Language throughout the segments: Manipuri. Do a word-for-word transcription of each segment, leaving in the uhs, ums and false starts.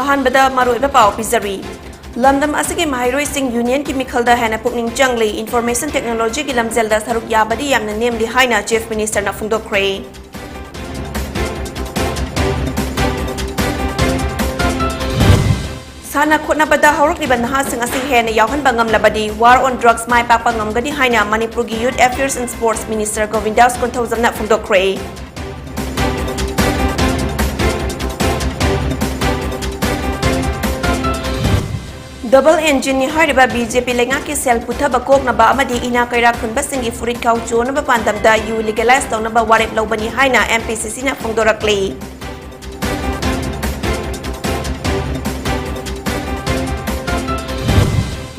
ꯑꯍꯥꯟꯕꯗ ꯃꯔꯨꯑꯣꯏꯕ ꯄꯥꯎ ꯄꯤꯖꯔꯤ꯫ ꯂꯝꯗꯝ ꯑꯁꯤꯒꯤ ꯃꯍꯩꯔꯣꯏꯁꯤꯡ ꯌꯨꯅꯤꯌꯟꯒꯤ ꯃꯤꯈꯜꯗ ꯍꯦꯟꯅ ꯄꯨꯛꯅꯤꯡ ꯆꯪꯂꯤ, ꯏꯟꯐꯣꯔꯃꯦꯁꯟ ꯇꯦꯛꯅꯣꯂꯣꯖꯤꯒꯤ ꯂꯝꯖꯦꯜꯗ ꯁꯔꯨꯛ ꯌꯥꯕꯗꯤ ꯌꯥꯝꯅ ꯅꯦꯝꯂꯤ ꯍꯥꯏꯅ ꯆꯤꯐ ꯃꯤꯅꯤꯁꯇꯔꯅ ꯐꯣꯡꯗꯣꯛꯈ꯭ꯔꯦ꯫ ꯁꯥꯟꯅ ꯈꯣꯠꯅꯕꯗ ꯍꯧꯔꯛꯂꯤꯕ ꯅꯍꯥꯁꯤꯡ ꯑꯁꯤ ꯍꯦꯟꯅ ꯌꯥꯎꯍꯟꯕ ꯉꯝꯂꯕꯗꯤ War on Drugs ꯃꯥꯏ ꯄꯥꯛꯄ ꯉꯝꯒꯅꯤ ꯍꯥꯏꯅ ꯃꯅꯤꯄꯨꯔꯒꯤ Youth Affairs and Sports Minister Govindas ꯀꯣꯟꯊꯧꯖꯝꯅ ꯐꯣꯡꯗꯣꯛꯈ꯭ꯔꯦ꯫ ꯗꯕꯜ ꯏꯟꯖꯤꯟꯅꯤ ꯍꯥꯏꯔꯤꯕ ꯕꯤ ꯖꯦ ꯄꯤ ꯂꯩꯉꯥꯛꯀꯤ ꯁꯦꯜ ꯄꯨꯊꯕ ꯀꯣꯛꯅꯕ ꯑꯃꯗꯤ ꯏꯅꯥ ꯀꯩꯔꯥꯛ ꯈꯨꯟꯕꯁꯤꯡꯒꯤ ꯐꯨꯔꯤꯠ ꯈꯥꯎ ꯆꯣꯟꯅꯕ ꯄꯥꯟꯗꯝꯗ ꯌꯨ ꯂꯤꯒꯦꯂꯥꯏꯖ ꯇꯧꯅꯕ ꯋꯥꯔꯦꯞ ꯂꯧꯕꯅꯤ ꯍꯥꯏꯅ ꯑꯦꯝ ꯄꯤ ꯁꯤ ꯁꯤꯅ ꯐꯣꯡꯗꯣꯔꯛꯂꯤ꯫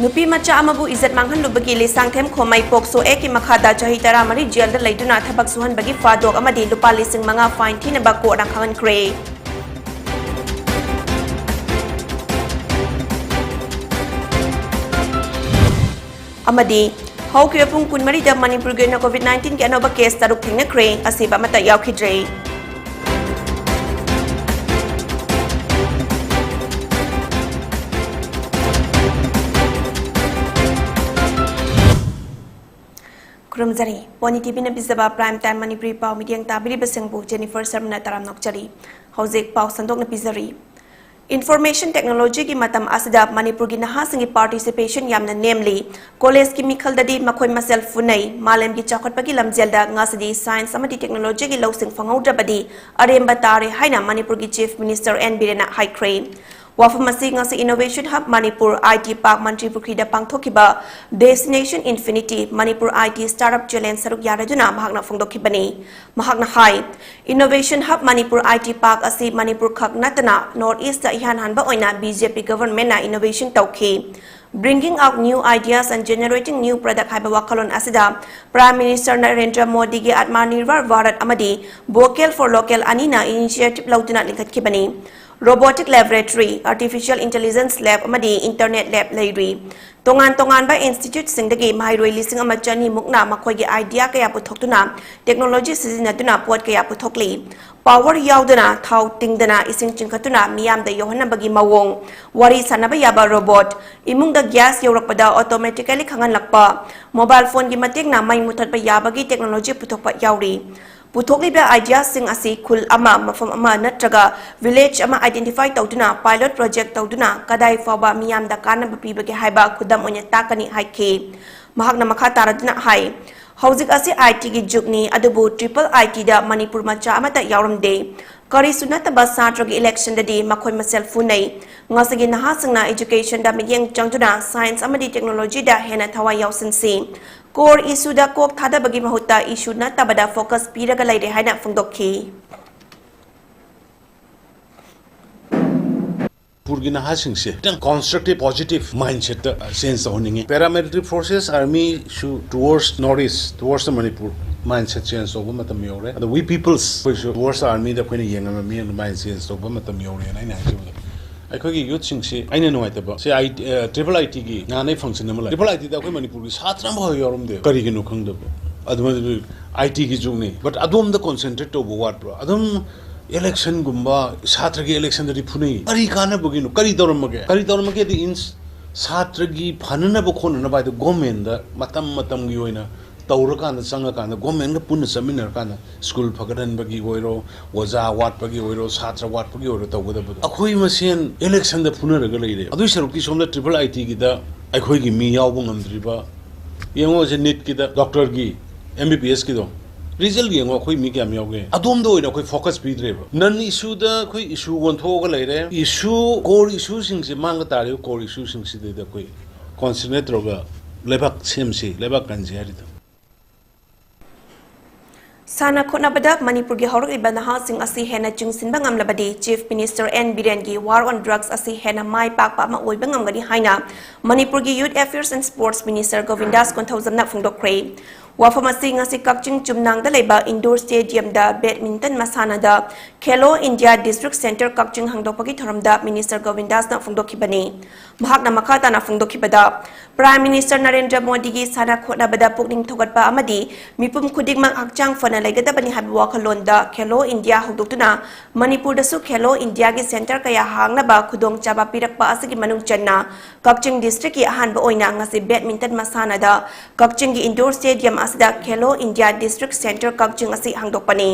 ꯅꯨꯄꯤ ꯃꯆꯥ ꯑꯃꯕꯨ ꯏꯖꯠ ꯃꯥꯡꯍꯜꯂꯨꯕꯒꯤ ꯂꯤꯁꯥꯡꯊꯦꯝ ꯈꯣꯃꯩ ꯄꯣꯛꯁꯣ ꯑꯦꯛꯀꯤ ꯃꯈꯥꯗ ꯆꯍꯤ ꯇꯔꯥꯃꯔꯤ ꯖꯦꯜꯗ ꯂꯩꯗꯨꯅ ꯊꯕꯛ ꯁꯨꯍꯟꯕꯒꯤ ꯐꯥꯗꯣꯛ ꯑꯃꯗꯤ ꯂꯨꯄꯥ ꯂꯤꯁꯤꯡ ꯃꯉꯥ ꯐꯥꯏꯟ ꯊꯤꯅꯕ ꯀꯣꯔꯠꯅ ꯈꯪꯍꯟꯈ꯭ꯔꯦ꯫ ꯑꯃꯗꯤ ꯍꯧꯈꯤꯕ ꯄꯨꯡ ꯀꯨꯟꯃꯔꯤꯗ ꯃꯅꯤꯄꯨꯔꯒꯤ ꯑꯣꯏꯅ ꯀꯣꯚꯤꯗ ꯅꯥꯏꯟꯇꯤꯟꯒꯤ ꯑꯅꯧꯕ ꯀꯦꯁ ꯇꯔꯨꯛ ꯊꯦꯡꯅꯈ꯭ꯔꯦ, ꯑꯁꯤꯕ ꯑꯃꯠꯇ ꯌꯥꯎꯈꯤꯗ꯭ꯔꯦ꯫ ꯈꯨꯔꯨꯝꯖꯔꯤ꯫ ꯄꯣꯅꯤ ꯇꯤ ꯚꯤꯅ ꯄꯤꯖꯕ Prime Time ꯃꯅꯤꯄꯨꯔꯤ ꯄꯥꯎ ꯃꯤꯠꯌꯦꯡ ꯇꯥꯕꯤꯔꯤꯕꯁꯤꯡꯕꯨ ꯖꯦꯅꯤꯐꯔ ꯁꯔꯃꯅ ꯇꯔꯥꯝꯅ ꯑꯣꯛꯆꯔꯤ꯫ ꯍꯧꯖꯤꯛ ꯄꯥꯎ ꯁꯟꯗꯣꯛꯅ ꯄꯤꯖꯔꯤ꯫ ꯏꯟꯐꯣꯔꯃꯦꯁꯟ ꯇꯦꯛꯅꯣꯂꯣꯖꯤꯒꯤ ꯃꯇꯝ ꯑꯁꯤꯗ ꯃꯅꯤꯄꯨꯔꯒꯤ ꯅꯍꯥꯁꯤꯡꯒꯤ ꯄꯥꯔꯇꯤꯁꯤꯄꯦꯁꯟ ꯌꯥꯝꯅ ꯅꯦꯝꯂꯤ꯫ ꯀꯣꯂꯦꯖꯀꯤ ꯃꯤꯈꯜꯗꯗꯤ ꯃꯈꯣꯏ ꯃꯁꯦꯜ ꯐꯨꯅꯩ꯫ ꯃꯥꯂꯦꯝꯒꯤ ꯆꯥꯎꯈꯠꯄꯒꯤ ꯂꯝꯖꯦꯜꯗ ꯉꯁꯤꯗꯤ ꯁꯥꯏꯟꯁ ꯑꯃꯗꯤ ꯇꯦꯛꯅꯣꯂꯣꯖꯤꯒꯤ ꯂꯧꯁꯤꯡ ꯐꯪꯍꯧꯗ꯭ꯔꯕꯗꯤ ꯑꯔꯦꯝꯕ ꯇꯥꯔꯦ ꯍꯥꯏꯅ ꯃꯅꯤꯄꯨꯔꯒꯤ ꯆꯤꯐ ꯃꯤꯅꯤꯁꯇꯔ ꯑꯦꯟ ꯕꯤꯔꯦꯟꯅ ꯍꯥꯏꯈ꯭ꯔꯦ꯫ ꯋꯥꯐꯝ ꯑꯁꯤ ꯉꯁꯤ ꯏꯅꯣꯚꯦꯁꯟ ꯍꯕ ꯃꯅꯤꯄꯨꯔ, ꯑꯥꯏ ꯇꯤ ꯄꯥꯔꯛ ꯃꯟꯇ꯭ꯔꯤ ꯄꯨꯈ꯭ꯔꯤꯗ ꯄꯥꯡꯊꯣꯛꯈꯤꯕ ꯗꯦꯁꯇꯤꯅꯦꯁꯟ ꯏꯟꯐꯤꯅꯤꯇꯤ ꯃꯅꯤꯄꯨꯔ ꯑꯥꯏ ꯇꯤ ꯁ꯭ꯇꯥꯔꯠꯑꯞ ꯆꯦꯂꯦꯟꯖ ꯁꯔꯨꯛ ꯌꯥꯔꯗꯨꯅ ꯃꯍꯥꯛꯅ ꯐꯣꯡꯗꯣꯛꯈꯤꯕꯅꯤ꯫ ꯃꯍꯥꯛꯅ ꯍꯥꯏ, ꯏꯅꯣꯚꯦꯁꯟ ꯍꯕ ꯃꯅꯤꯄꯨꯔ ꯑꯥꯏ ꯇꯤ ꯄꯥꯔꯛ ꯑꯁꯤ ꯃꯅꯤꯄꯨꯔ ꯈꯛ ꯅꯠꯇꯅ ꯅꯣꯔꯠ ꯏꯁꯇ ꯏꯍꯥꯟ ꯍꯥꯟꯕ ꯑꯣꯏꯅ ꯕꯤ ꯖꯦ ꯄꯤ ꯒꯚꯔꯟꯃꯦꯟꯠꯅ ꯏꯅꯣꯚꯦꯁꯟ ꯇꯧꯈꯤ꯫ Bringing out new ideas and generating new product ꯍꯥꯏꯕ ꯋꯥꯈꯜꯂꯣꯟ ꯑꯁꯤꯗ ꯄ꯭ꯔꯥꯏꯝ ꯃꯤꯅꯤꯁꯇꯔ ꯅꯔꯦꯟꯗ꯭ꯔ ꯃꯣꯗꯤꯒꯤ ꯑꯠꯃꯥꯅꯤꯔꯚꯔ ꯚꯥꯔꯠ ꯑꯃꯗꯤ ꯚꯣꯀꯦꯜ ꯐꯣꯔ ꯂꯣꯀꯦꯜ ꯑꯅꯤꯅ ꯏꯅꯤꯁꯤꯌꯦꯇꯤꯚ ꯂꯧꯗꯨꯅ ꯂꯤꯡꯈꯠꯈꯤꯕꯅꯤ꯫ Robotic Laboratory, Artificial Intelligence Lab ꯑꯃꯗꯤ Internet Lab ꯂꯩꯔꯤ꯫ ꯇꯣꯉꯥꯟ ꯇꯣꯉꯥꯟꯕ instituteꯁꯤꯡꯗꯒꯤ ꯃꯍꯩꯔꯣꯏ ꯂꯤꯁꯤꯡ ꯑꯃ ꯆꯅꯤ ꯃꯨꯛꯅ ꯃꯈꯣꯏꯒꯤ idea ꯀꯌꯥ ꯄꯨꯊꯣꯛꯇꯨꯅ technology ꯁꯤꯖꯤꯟꯅꯗꯨꯅ ꯄꯣꯠ ꯀꯌꯥ ꯄꯨꯊꯣꯛꯂꯤ꯫ Power ꯌꯥꯎꯗꯅ, ꯊꯥꯎ ꯇꯤꯡꯗꯅ ꯏꯁꯤꯡ ꯆꯤꯡꯈꯠꯇꯨꯅ ꯃꯤꯌꯥꯝꯗ ꯌꯧꯍꯟꯅꯕꯒꯤ ꯃꯑꯣꯡ, ꯋꯥꯔꯤ ꯁꯥꯟꯅꯕ ꯌꯥꯕ robot, ꯏꯃꯨꯡꯗ gas ꯌꯧꯔꯛꯄꯗ automatically ꯈꯪꯍꯜꯂꯛꯄ, mobile phoneꯒꯤ ꯃꯇꯦꯡꯅ ꯃꯩ ꯃꯨꯊꯠꯄ ꯌꯥꯕꯒꯤ technology ꯄꯨꯊꯣꯛꯄ ꯌꯥꯎꯔꯤ꯫ ꯄꯨꯊꯣꯛꯂꯤꯕ ideaꯁꯤꯡ ꯑꯁꯤ ꯈꯨꯜ ꯑꯃ, ꯃꯐꯝ ꯑꯃ ꯅꯠꯇ꯭ꯔꯒ village ꯑꯃ identify ꯇꯧꯗꯨꯅ pilot project ꯇꯧꯗꯨꯅ ꯀꯗꯥꯏ ꯐꯥꯎꯕ ꯃꯤꯌꯥꯝꯗ ꯀꯥꯟꯅꯕ ꯄꯤꯕꯒꯦ ꯍꯥꯏꯕ ꯈꯨꯗꯝ ꯑꯣꯏꯅ ꯇꯥꯛꯀꯅꯤ ꯍꯥꯏꯈꯤ꯫ ꯃꯍꯥꯛꯅ ꯃꯈꯥ ꯇꯥꯔꯗꯨꯅ ꯍꯥꯏ, ꯍꯧꯖꯤꯛ ꯑꯁꯤ ITꯒꯤ ꯖꯨꯒꯅꯤ, ꯑꯗꯨꯕꯨ triple ITꯗ ꯃꯅꯤꯄꯨꯔ ꯃꯆꯥ ꯑꯃꯠꯇ ꯌꯥꯎꯔꯝꯗꯦ꯫ ꯀꯔꯤꯁꯨ ꯅꯠꯇꯕ ꯁꯥꯇ꯭ꯔꯒꯤ electionꯗꯗꯤ ꯃꯈꯣꯏ ꯃꯁꯦꯜ ꯐꯨꯅꯩ꯫ ꯉꯁꯤꯒꯤ ꯅꯍꯥꯁꯤꯡꯅ educationꯗ ꯃꯤꯠꯌꯦꯡ ꯆꯪꯗꯨꯅ science ꯑꯃꯗꯤ technologyꯗ ꯍꯦꯟꯅ ꯊꯋꯥꯏ ꯌꯥꯎꯁꯤꯟꯁꯤ꯫ Core issueꯗ ꯀꯣꯛ ꯊꯥꯗꯕꯒꯤ ꯃꯍꯨꯠꯇ issue ꯅꯠꯇꯕꯗ focus ꯄꯤꯔꯒ ꯂꯩꯔꯦ ꯍꯥꯏꯅ ꯐꯣꯡꯗꯣꯛꯈꯤ꯫ ꯃꯅꯤꯄꯨꯔꯒꯤ ꯅꯍꯥꯁꯤꯡꯁꯦ ꯈꯤꯇꯪ constructive, positive mindsetꯇ change ꯇꯧꯍꯟꯅꯤꯡꯉꯤ꯫ Paramilitary forces, armyꯁꯨ towards North East, towards the Manipur mindset change ꯇꯧꯕ ꯃꯇꯝ ꯌꯧꯔꯦ꯫ ꯑꯗꯣ we peoples ꯑꯩꯈꯣꯏꯁꯨ towards the armyꯗ ꯑꯩꯈꯣꯏꯅ ꯌꯦꯡꯉꯝꯕ ꯃꯤꯠꯌꯦꯡ ꯑꯗꯨꯃꯥꯏꯅ change ꯇꯧꯕ ꯃꯇꯝ ꯌꯧꯔꯦꯅ ꯑꯩꯅ ꯍꯥꯏꯖꯕꯗꯣ꯫ ꯑꯩꯈꯣꯏꯒꯤ youthꯁꯤꯡꯁꯤ ꯑꯩꯅ ꯅꯨꯡꯉꯥꯏꯇꯕ ꯁꯤ I, ꯑ, triple ITꯒꯤ ꯅꯍꯥꯟ ꯑꯩ function ꯑꯃ ꯂꯩ꯫ Triple ITꯗ ꯑꯩꯈꯣꯏ ꯃꯅꯤꯄꯨꯔꯒꯤ ꯁꯥꯇ꯭ꯔ ꯑꯃꯐꯥꯎ ꯌꯥꯎꯔꯝꯗꯦ꯫ ꯀꯔꯤꯒꯤꯅꯣ ꯈꯪꯗꯕ꯫ ꯑꯗꯨꯃꯥꯏꯅ ITꯒꯤ ꯖꯨꯒꯅꯤ꯫ But ꯑꯗꯣꯝꯗ concentrate ꯇꯧꯕ ꯋꯥꯠꯄ꯭ꯔꯣ? ꯑꯗꯨꯝ electionꯒꯨꯝꯕ ꯁꯥꯇ꯭ꯔꯒꯤ electionꯗꯗꯤ ꯐꯨꯅꯩ꯫ ꯀꯔꯤ ꯀꯥꯟꯅꯕꯒꯤꯅꯣ? ꯀꯔꯤ ꯇꯧꯔꯝꯃꯒꯦ? ꯀꯔꯤ ꯇꯧꯔꯝꯃꯒꯦꯗꯤ ꯏꯟꯁ-, ꯁꯥꯇ꯭ꯔꯒꯤ ꯐꯅꯅꯕ ꯈꯣꯠꯅꯅꯕ ꯍꯥꯏꯗꯣ governmentꯗ ꯃꯇꯝ ꯃꯇꯝꯒꯤ ꯑꯣꯏꯅ ꯇꯧꯔꯀꯥꯟꯗ, ꯆꯪꯉꯀꯥꯟꯗ governmentꯒ ꯄꯨꯟꯅ ꯆꯠꯃꯤꯟꯅꯔꯀꯥꯟꯗ school ꯐꯒꯠꯍꯟꯕꯒꯤ ꯑꯣꯏꯔꯣ, ꯑꯣꯖꯥ ꯋꯥꯠꯄꯒꯤ ꯑꯣꯏꯔꯣ, ꯁꯥꯇ꯭ꯔ ꯋꯥꯠꯄꯒꯤ ꯑꯣꯏꯔꯣ ꯇꯧꯒꯗꯕꯗꯣ꯫ ꯑꯩꯈꯣꯏ ꯃꯁꯦꯟ electionꯗ ꯐꯨꯅꯔꯒ ꯂꯩꯔꯦ꯫ ꯑꯗꯨꯏ ꯁꯔꯨꯛꯇꯤ ꯁꯣꯝꯗ triple ITꯒꯤꯗ ꯑꯩꯈꯣꯏꯒꯤ ꯃꯤ ꯌꯥꯎꯕ ꯉꯝꯗ꯭ꯔꯤꯕ, ꯌꯦꯡꯉꯣ ꯍꯧꯖꯤꯛ NEETꯀꯤꯗ, doctorꯒꯤ, MBBSꯀꯤꯗꯣ result ꯌꯦꯡꯉꯣ, ꯑꯩꯈꯣꯏ ꯃꯤ ꯀꯌꯥꯝ ꯌꯥꯎꯒꯦ? ꯑꯗꯣꯝꯗ ꯑꯣꯏꯅ ꯑꯩꯈꯣꯏ focus ꯄꯤꯗ꯭ꯔꯦꯕ꯫ Non issueꯗ ꯑꯩꯈꯣꯏ issue ꯑꯣꯟꯊꯣꯛꯑꯒ ꯂꯩꯔꯦ꯫ Issue, core issueꯁꯤꯡꯁꯦ, ꯃꯥꯡꯒ ꯇꯥꯔꯤꯕ core issueꯁꯤꯡꯁꯤꯗꯩꯗ ꯑꯩꯈꯣꯏ concentrate ꯇꯧꯔꯒ ꯂꯩꯕꯥꯛ ꯁꯦꯝꯁꯤ, ꯂꯩꯕꯥꯛ ꯀꯟꯁꯤ ꯍꯥꯏꯔꯤꯗꯣ꯫ ꯁꯥꯟꯅ ꯈꯣꯠꯅꯕꯗ ꯃꯅꯤꯄꯨꯔꯒꯤ ꯍꯧꯔꯛꯂꯤꯕ ꯅꯍꯥꯁꯤꯡ ꯑꯁꯤ ꯍꯦꯟꯅ ꯆꯤꯡꯁꯤꯟꯕ ꯉꯝꯂꯕꯗꯤ Chief Minister N ꯕꯤꯔꯦꯟꯒꯤ War on Drugs ꯑꯁꯤ ꯍꯦꯟꯅ ꯃꯥꯏ ꯄꯥꯛꯄ ꯑꯃ ꯑꯣꯏꯕ ꯉꯝꯒꯅꯤ ꯍꯥꯏꯅ ꯃꯅꯤꯄꯨꯔꯒꯤ Youth Affairs and Sports Minister Govindas ꯀꯣꯟꯊꯧꯖꯝꯅ ꯐꯣꯡꯗꯣꯛꯈ꯭ꯔꯦ꯫ ꯋꯥꯐꯝ ꯑꯁꯤ ꯉꯁꯤ ꯀꯛꯆꯤꯡ ꯆꯨꯝꯅꯥꯡꯗ ꯂꯩꯕ indoor stadiumꯗ badminton ꯃꯁꯥꯟꯅꯗ Khelo India District Centre ꯀꯛꯆꯤꯡ ꯍꯥꯡꯗꯣꯛꯄꯒꯤ ꯊꯧꯔꯝꯗ Minister ꯒꯣꯕꯤꯟꯗꯥꯁꯅ ꯐꯣꯡꯗꯣꯛꯈꯤꯕꯅꯤ꯫ ꯃꯍꯥꯛꯅ ꯃꯈꯥ ꯇꯥꯅ ꯐꯣꯡꯗꯣꯛꯈꯤꯕꯗ, Prime Minister ꯅꯔꯦꯟꯗ꯭ꯔ ꯃꯣꯗꯤꯒꯤ ꯁꯥꯟꯅ ꯈꯣꯠꯅꯕꯗ ꯄꯨꯛꯅꯤꯡ ꯊꯧꯒꯠꯄ ꯑꯃꯗꯤ ꯃꯤꯄꯨꯝ ꯈꯨꯗꯤꯡꯃꯛ ꯍꯛꯆꯥꯡ ꯐꯅ ꯂꯩꯒꯗꯕꯅꯤ ꯍꯥꯏꯕ ꯋꯥꯈꯜꯂꯣꯟꯗ Khelo India ꯍꯧꯗꯣꯛꯇꯨꯅ ꯃꯅꯤꯄꯨꯔꯗꯁꯨ Khelo Indiaꯒꯤ centre ꯀꯌꯥ ꯍꯥꯡꯅꯕ ꯈꯨꯗꯣꯡꯆꯥꯕ ꯄꯤꯔꯛꯄ ꯑꯁꯤꯒꯤ ꯃꯅꯨꯡ ꯆꯟꯅ ꯀꯛꯆꯤꯡ districtꯀꯤ ꯑꯍꯥꯟꯕ ꯑꯣꯏꯅ ꯉꯁꯤ badminton ꯃꯁꯥꯟꯅꯗ ꯀꯛꯆꯤꯡꯒꯤ indoor stadium ꯑꯁꯤꯗ Khelo India District Centre ꯀꯛꯆꯤꯡ ꯑꯁꯤ ꯍꯥꯡꯗꯣꯛꯄꯅꯤ꯫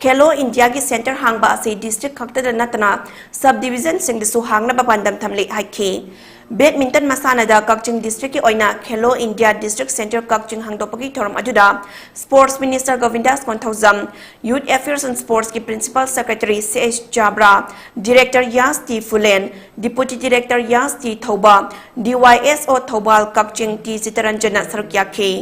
Khelo Indiaꯒꯤ centre ꯍꯥꯡꯕ ꯑꯁꯤ district ꯈꯛꯇꯗ ꯅꯠꯇꯅ sub divisionꯁꯤꯡꯗꯁꯨ ꯍꯥꯡꯅꯕ ꯄꯥꯟꯗꯝ ꯊꯝꯂꯤ ꯍꯥꯏꯈꯤ꯫ Badminton ꯃꯁꯥꯟꯅꯗ ꯀꯛꯆꯤꯡ districtꯀꯤ ꯑꯣꯏꯅ Khelo India District Centre ꯀꯛꯆꯤꯡ ꯍꯥꯡꯗꯣꯛꯄꯒꯤ ꯊꯧꯔꯝ ꯑꯗꯨꯗ Sports Minister ꯒꯣꯕꯤꯟꯗꯥꯁ Konthoujam, Youth Affairs and Sportsꯀꯤ Principal Secretary ꯁꯤ ꯑꯦꯁ ꯆꯥꯕ꯭ꯔꯥ, Director ꯌꯥꯁ ꯇꯤ ꯐꯨꯂꯦꯟ, Deputy Director ꯌꯥꯁ ꯇꯤ ꯊꯧꯕ, ꯗꯤ ꯋꯥꯏ ꯑꯦꯁ ꯑꯣ ꯊꯧꯕꯥꯜ ꯀꯛꯆꯤꯡ ꯇꯤ ꯆꯤꯇꯔꯟꯖꯟꯅ ꯁꯔꯨꯛ ꯌꯥꯈꯤ꯫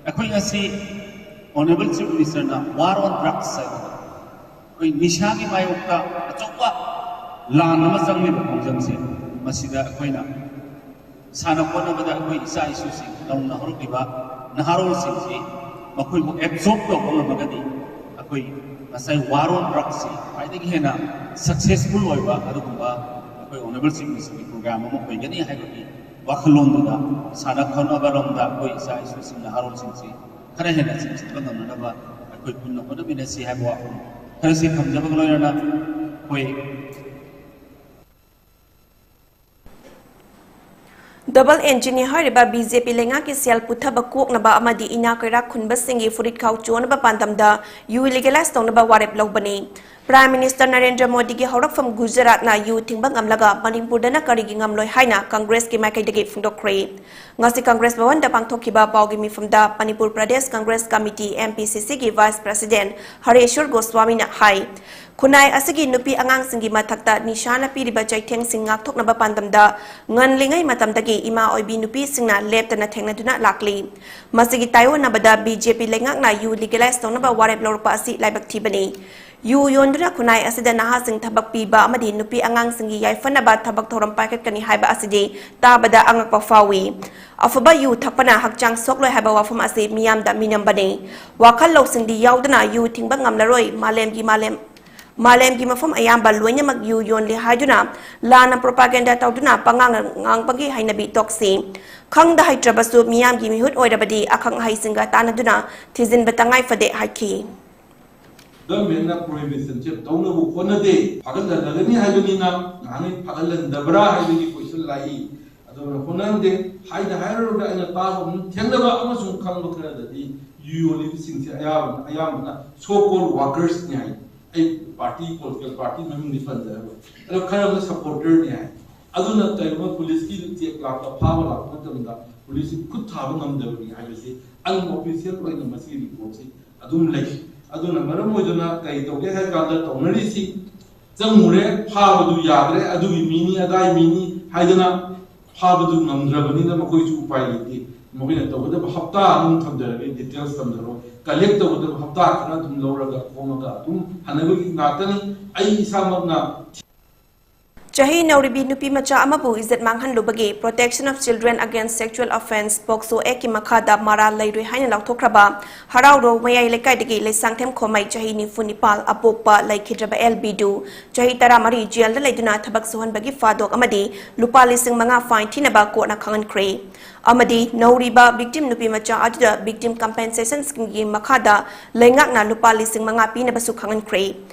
ꯑꯩꯈꯣꯏ ꯉꯁꯤ Honourable Chief Ministerꯅ War on Drugs ꯍꯥꯏꯕꯗꯣ, ꯑꯩꯈꯣꯏ ꯅꯤꯁꯥꯒꯤ ꯃꯥꯌꯣꯛꯇ ꯑꯆꯧꯕ ꯂꯥꯟ ꯑꯃ ꯆꯪꯂꯤꯕ ꯈꯣꯡꯖꯪꯁꯦ, ꯃꯁꯤꯗ ꯑꯩꯈꯣꯏꯅ ꯁꯥꯟꯅ ꯈꯣꯠꯅꯕꯗ ꯑꯩꯈꯣꯏ ꯏꯆꯥ ꯏꯁꯨꯁꯤꯡ ꯅꯧꯅ ꯍꯧꯔꯛꯂꯤꯕ ꯅꯍꯥꯔꯣꯜꯁꯤꯡꯁꯤ ꯃꯈꯣꯏꯕꯨ absorb ꯇꯧꯕ ꯉꯝꯃꯒꯗꯤ ꯑꯩꯈꯣꯏ ꯉꯁꯥꯏ War on Drugsꯁꯤ ꯈ꯭ꯋꯥꯏꯗꯒꯤ ꯍꯦꯟꯅ successful ꯑꯣꯏꯕ ꯑꯗꯨꯒꯨꯝꯕ ꯑꯩꯈꯣꯏ Honourable Chief Ministerꯒꯤ program ꯑꯃ ꯑꯣꯏꯒꯅꯤ ꯍꯥꯏꯕꯒꯤ ꯋꯥꯈꯜꯂꯣꯟꯗꯨꯗ ꯁꯥꯟꯅ ꯈꯣꯠꯅꯕꯔꯣꯝꯗ ꯑꯩꯈꯣꯏ ꯏꯆꯥ ꯏꯁꯨꯁꯤꯡ ꯅꯍꯥꯔꯣꯜꯁꯤꯡꯁꯤ ꯈꯔ ꯍꯦꯟꯅ ꯆꯤꯡꯁꯤꯟꯕ ꯉꯝꯅꯅꯕ ꯑꯩꯈꯣꯏ ꯄꯨꯟꯅ ꯍꯣꯠꯅꯃꯤꯟꯅꯁꯤ ꯍꯥꯏꯕ ꯋꯥꯐꯝ ꯈꯔꯁꯤ ꯊꯝꯖꯕꯒ ꯂꯣꯏꯅꯅ ꯑꯩꯈꯣꯏ Double engine ꯍꯥꯏꯔꯤꯕ ꯕꯤ ꯖꯦ ꯄꯤ ꯂꯩꯉꯥꯛꯀꯤ ꯁꯦꯜ ꯄꯨꯊꯕ ꯀꯣꯛꯅꯕ ꯑꯃꯗꯤ ꯏꯅꯥꯛ ꯀꯩꯔꯥꯛ ꯈꯨꯟꯕꯁꯤꯡꯒꯤ ꯐꯨꯔꯤꯠꯈꯥꯎ ꯆꯣꯟꯅꯕ ꯄꯥꯟꯗꯝꯗ ꯌꯨ legalize ꯇꯧꯅꯕ ꯋꯥꯔꯦꯞ ꯂꯧꯕꯅꯤ꯫ Prime Minister ꯅꯔꯦꯟꯗ꯭ꯔ ꯃꯣꯗꯤꯒꯤ ꯍꯧꯔꯛꯐꯝ ꯒꯨꯖꯔꯥꯠꯅ ꯌꯨ ꯊꯤꯡꯕ ꯉꯝꯂꯒ ꯃꯅꯤꯄꯨꯔꯗꯅ ꯀꯔꯤꯒꯤ ꯉꯝꯂꯣꯏ ꯍꯥꯏꯅ ꯀꯪꯒ꯭ꯔꯦꯁꯀꯤ ꯃꯥꯏꯀꯩꯗꯒꯤ ꯐꯣꯡꯗꯣꯛꯈ꯭ꯔꯦ꯫ ꯉꯁꯤ ꯀꯪꯒ꯭ꯔꯦꯁ ꯚꯋꯟꯗ ꯄꯥꯡꯊꯣꯛꯈꯤꯕ ꯄꯥꯎꯒꯤ ꯃꯤꯐꯝꯗ Manipur Pradesh Congress committee, M P C C ꯒꯤ Vice President ꯍꯔꯦꯁ꯭ꯋꯔ ꯒꯣꯁ꯭ꯋꯥꯃꯤꯅ ꯍꯥꯏ, ꯈꯨꯟꯅꯥꯏ ꯑꯁꯤꯒꯤ ꯅꯨꯄꯤ ꯑꯉꯥꯡꯁꯤꯡꯒꯤ ꯃꯊꯛꯇ ꯅꯤꯁꯥꯅ ꯄꯤꯔꯤꯕ ꯆꯩꯊꯦꯡꯁꯤꯡ ꯉꯥꯛꯊꯣꯛꯅꯕ ꯄꯥꯟꯗꯝꯗ ꯉꯟꯂꯤꯉꯩ ꯃꯇꯝꯗꯒꯤ ꯏꯃꯥ ꯑꯣꯏꯕꯤ ꯅꯨꯄꯤꯁꯤꯡꯅ ꯂꯦꯞꯇꯅ ꯊꯦꯡꯅꯗꯨꯅ ꯂꯥꯛꯂꯤ꯫ ꯃꯁꯤꯒꯤ ꯇꯥꯏꯑꯣꯟꯅꯕꯗ B J P ꯂꯩꯉꯥꯛꯅ ꯌꯨ legalize ꯇꯧꯅꯕ ꯋꯥꯔꯦꯞ ꯂꯧꯔꯛꯄ ꯑꯁꯤ ꯂꯥꯏꯕꯛ ꯊꯤꯕꯅꯤ꯫ ꯌꯨ ꯌꯣꯟꯗꯨꯅ ꯈꯨꯟꯅꯥꯏ ꯑꯁꯤꯗ ꯅꯍꯥꯁꯤꯡ ꯊꯕꯛ ꯄꯤꯕ ꯑꯃꯗꯤ ꯅꯨꯄꯤ ꯑꯉꯥꯡꯁꯤꯡꯒꯤ ꯌꯥꯏꯐꯅꯕ ꯊꯕꯛ ꯊꯧꯔꯝ ꯄꯥꯏꯈꯠꯀꯅꯤ ꯍꯥꯏꯕ ꯑꯁꯤꯗꯤ ꯇꯥꯕꯗ ꯑꯉꯛꯄ ꯐꯥꯎꯏ꯫ ꯑꯐꯕ ꯌꯨ ꯊꯛꯄꯅ ꯍꯛꯆꯥꯡ ꯁꯣꯛꯂꯣꯏ ꯍꯥꯏꯕ ꯋꯥꯐꯝ ꯑꯁꯤ ꯃꯤꯌꯥꯝꯗ ꯃꯤꯅꯝꯕꯅꯤ꯫ ꯋꯥꯈꯜ ꯂꯧꯁꯤꯡꯗꯤ ꯌꯥꯎꯗꯅ ꯌꯨ ꯊꯤꯡꯕ ꯉꯝꯂꯔꯣꯏ꯫ ꯃꯥꯂꯦꯝꯒꯤ ꯃꯥꯂꯦꯝ, ꯃꯥꯂꯦꯝꯒꯤ ꯃꯐꯝ ꯑꯌꯥꯝꯕ ꯂꯣꯏꯅꯃꯛ ꯌꯨ ꯌꯣꯜꯂꯤ ꯍꯥꯏꯗꯨꯅ ꯂꯥꯟꯅ propaganda ꯇꯧꯗꯨꯅ ꯄꯉꯥꯡ ꯉꯥꯡꯕꯒꯤ ꯍꯩꯅꯕꯤ ꯇꯣꯛꯁꯤ꯫ ꯈꯪꯗ ꯍꯩꯇ꯭ꯔꯕꯁꯨ ꯃꯤꯌꯥꯝꯒꯤ ꯃꯤꯍꯨꯠ ꯑꯣꯏꯔꯕꯗꯤ ꯑꯈꯪ ꯑꯍꯩꯁꯤꯡꯒ ꯇꯥꯟꯅꯗꯨꯅ ꯊꯤꯖꯤꯟꯕ ꯇꯉꯥꯏ ꯐꯗꯦ ꯍꯥꯏꯈꯤ꯫ ꯒꯚꯔꯟꯃꯦꯟꯠꯅ ꯄ꯭ꯔꯣꯍꯤꯕꯤꯁꯟꯁꯦ ꯇꯧꯅꯕ ꯍꯣꯠꯅꯗꯦ꯫ ꯐꯥꯒꯠꯍꯜꯂꯒꯅꯤ ꯍꯥꯏꯕꯅꯤꯅ ꯉꯥꯏꯍꯥꯛ ꯐꯥꯒꯠꯍꯟꯗꯕ꯭ꯔꯥ ꯍꯥꯏꯕꯒꯤ ꯀꯣꯏꯁꯟ ꯂꯥꯛꯏ꯫ ꯑꯗꯨꯅ ꯍꯣꯠꯅꯍꯟꯗꯦ꯫ ꯍꯥꯏꯗ ꯍꯥꯏꯔꯨꯔꯒ ꯑꯩꯅ ꯇꯥꯕ ꯑꯃ ꯊꯦꯡꯅꯕ ꯑꯃꯁꯨꯡ ꯈꯪꯕ ꯈꯔꯗꯗꯤ ꯌꯨ ꯌꯣꯜꯂꯤꯕꯁꯤꯡꯁꯦ ꯑꯌꯥꯝꯕꯅ, ꯑꯌꯥꯝꯕꯅ so called workersꯅꯤ ꯍꯥꯏ꯫ ꯑꯩ ꯄꯥꯔꯇꯤ, ꯄꯣꯂꯤꯇꯤꯀꯦꯜ ꯄꯥꯔꯇꯤ ꯃꯃꯤꯡꯗꯤ ꯄꯟꯖꯔꯔꯣꯏ꯫ ꯑꯗꯣ ꯈꯔ ꯑꯃꯅ supporterꯅꯤ ꯍꯥꯏ꯫ ꯑꯗꯨꯅ ꯀꯔꯤꯒꯨꯝꯕ ꯄꯨꯂꯤꯁꯀꯤ ꯆꯦꯛ ꯂꯥꯛꯄ, ꯐꯥꯕ ꯂꯥꯛꯄ ꯃꯇꯝꯗ ꯄꯨꯂꯤꯁꯁꯤ ꯈꯨꯠ ꯊꯥꯕ ꯉꯝꯗꯕꯅꯤ ꯍꯥꯏꯕꯁꯤ unofficial ꯑꯣꯏꯅ ꯃꯁꯤꯒꯤ ꯔꯤꯄꯣꯔꯠꯁꯤ ꯑꯗꯨꯝ ꯂꯩ꯫ ꯑꯗꯨꯅ ꯃꯔꯝ ꯑꯣꯏꯗꯨꯅ ꯀꯔꯤ ꯇꯧꯒꯦ ꯍꯥꯏ ꯀꯥꯟꯗ ꯇꯧꯅꯔꯤꯁꯤ, ꯆꯪꯉꯨꯔꯦ, ꯐꯥꯕꯗꯨ ꯌꯥꯗ꯭ꯔꯦ, ꯑꯗꯨꯒꯤ ꯃꯤꯅꯤ, ꯑꯗꯥꯏ ꯃꯤꯅꯤ ꯍꯥꯏꯗꯅ ꯐꯥꯕꯗꯨ ꯉꯝꯗ꯭ꯔꯕꯅꯤꯅ ꯃꯈꯣꯏꯁꯨ ꯎꯄꯥꯏ ꯂꯩꯇꯦ꯫ ꯃꯈꯣꯏꯅ ꯇꯧꯒꯗꯕ ꯍꯞꯇꯥ ꯑꯗꯨꯝ ꯊꯝꯖꯔꯒꯦ, details ꯊꯝꯖꯔꯣ, collect ꯇꯧꯒꯗꯕ ꯍꯞꯇꯥ ꯈꯔ ꯑꯗꯨꯝ ꯂꯧꯔꯒ ꯈꯣꯝꯃꯒ ꯑꯗꯨꯝ ꯍꯟꯅꯕꯒꯤ ꯉꯥꯛꯇꯅꯤ꯫ ꯑꯩ ꯏꯁꯥꯃꯛꯅ ꯆꯍꯤ ꯅꯧꯔꯤꯕꯤ ꯅꯨꯄꯤ ꯃꯆꯥ ꯑꯃꯕꯨ ꯏꯖꯠ ꯃꯥꯡꯍꯟꯂꯨꯕꯒꯤ Protection of Children Against Sexual Offence, POCSO Actꯀꯤ ꯃꯈꯥꯗ ꯃꯔꯥꯜ ꯂꯩꯔꯣꯏ ꯍꯥꯏꯅ ꯂꯥꯎꯊꯣꯛꯈ꯭ꯔꯕ ꯍꯔꯥꯎꯔꯣ ꯃꯌꯥꯏ ꯂꯩꯀꯥꯏꯗꯒꯤ ꯂꯩꯁꯥꯡꯊꯦꯝ ꯈꯣꯃꯩ, ꯆꯍꯤ ꯅꯤꯐꯨ ꯅꯤꯄꯥꯜ, ꯑꯄꯣꯛꯄ ꯂꯩꯈꯤꯗ꯭ꯔꯕ ꯑꯦꯜ ꯕꯤꯗꯨ ꯆꯍꯤ ꯇꯔꯥꯃꯔꯤ ꯖꯦꯜꯗ ꯂꯩꯗꯨꯅ ꯊꯕꯛ ꯁꯨꯍꯟꯕꯒꯤ ꯐꯥꯗꯣꯛ ꯑꯃꯗꯤ ꯂꯨꯄꯥ ꯂꯤꯁꯤꯡ ꯃꯉꯥ fine ꯊꯤꯅꯕ courtꯅ ꯈꯪꯍꯟꯈ꯭ꯔꯦ꯫ ꯑꯃꯗꯤ ꯅꯧꯔꯤꯕ victim ꯅꯨꯄꯤ ꯃꯆꯥ ꯑꯗꯨꯗ Victim Compensation Schemeꯒꯤ ꯃꯈꯥꯗ ꯂꯩꯉꯥꯛꯅ ꯂꯨꯄꯥ ꯂꯤꯁꯤꯡ ꯃꯉꯥ ꯄꯤꯅꯕꯁꯨ ꯈꯪꯍꯟꯈ꯭ꯔꯦ꯫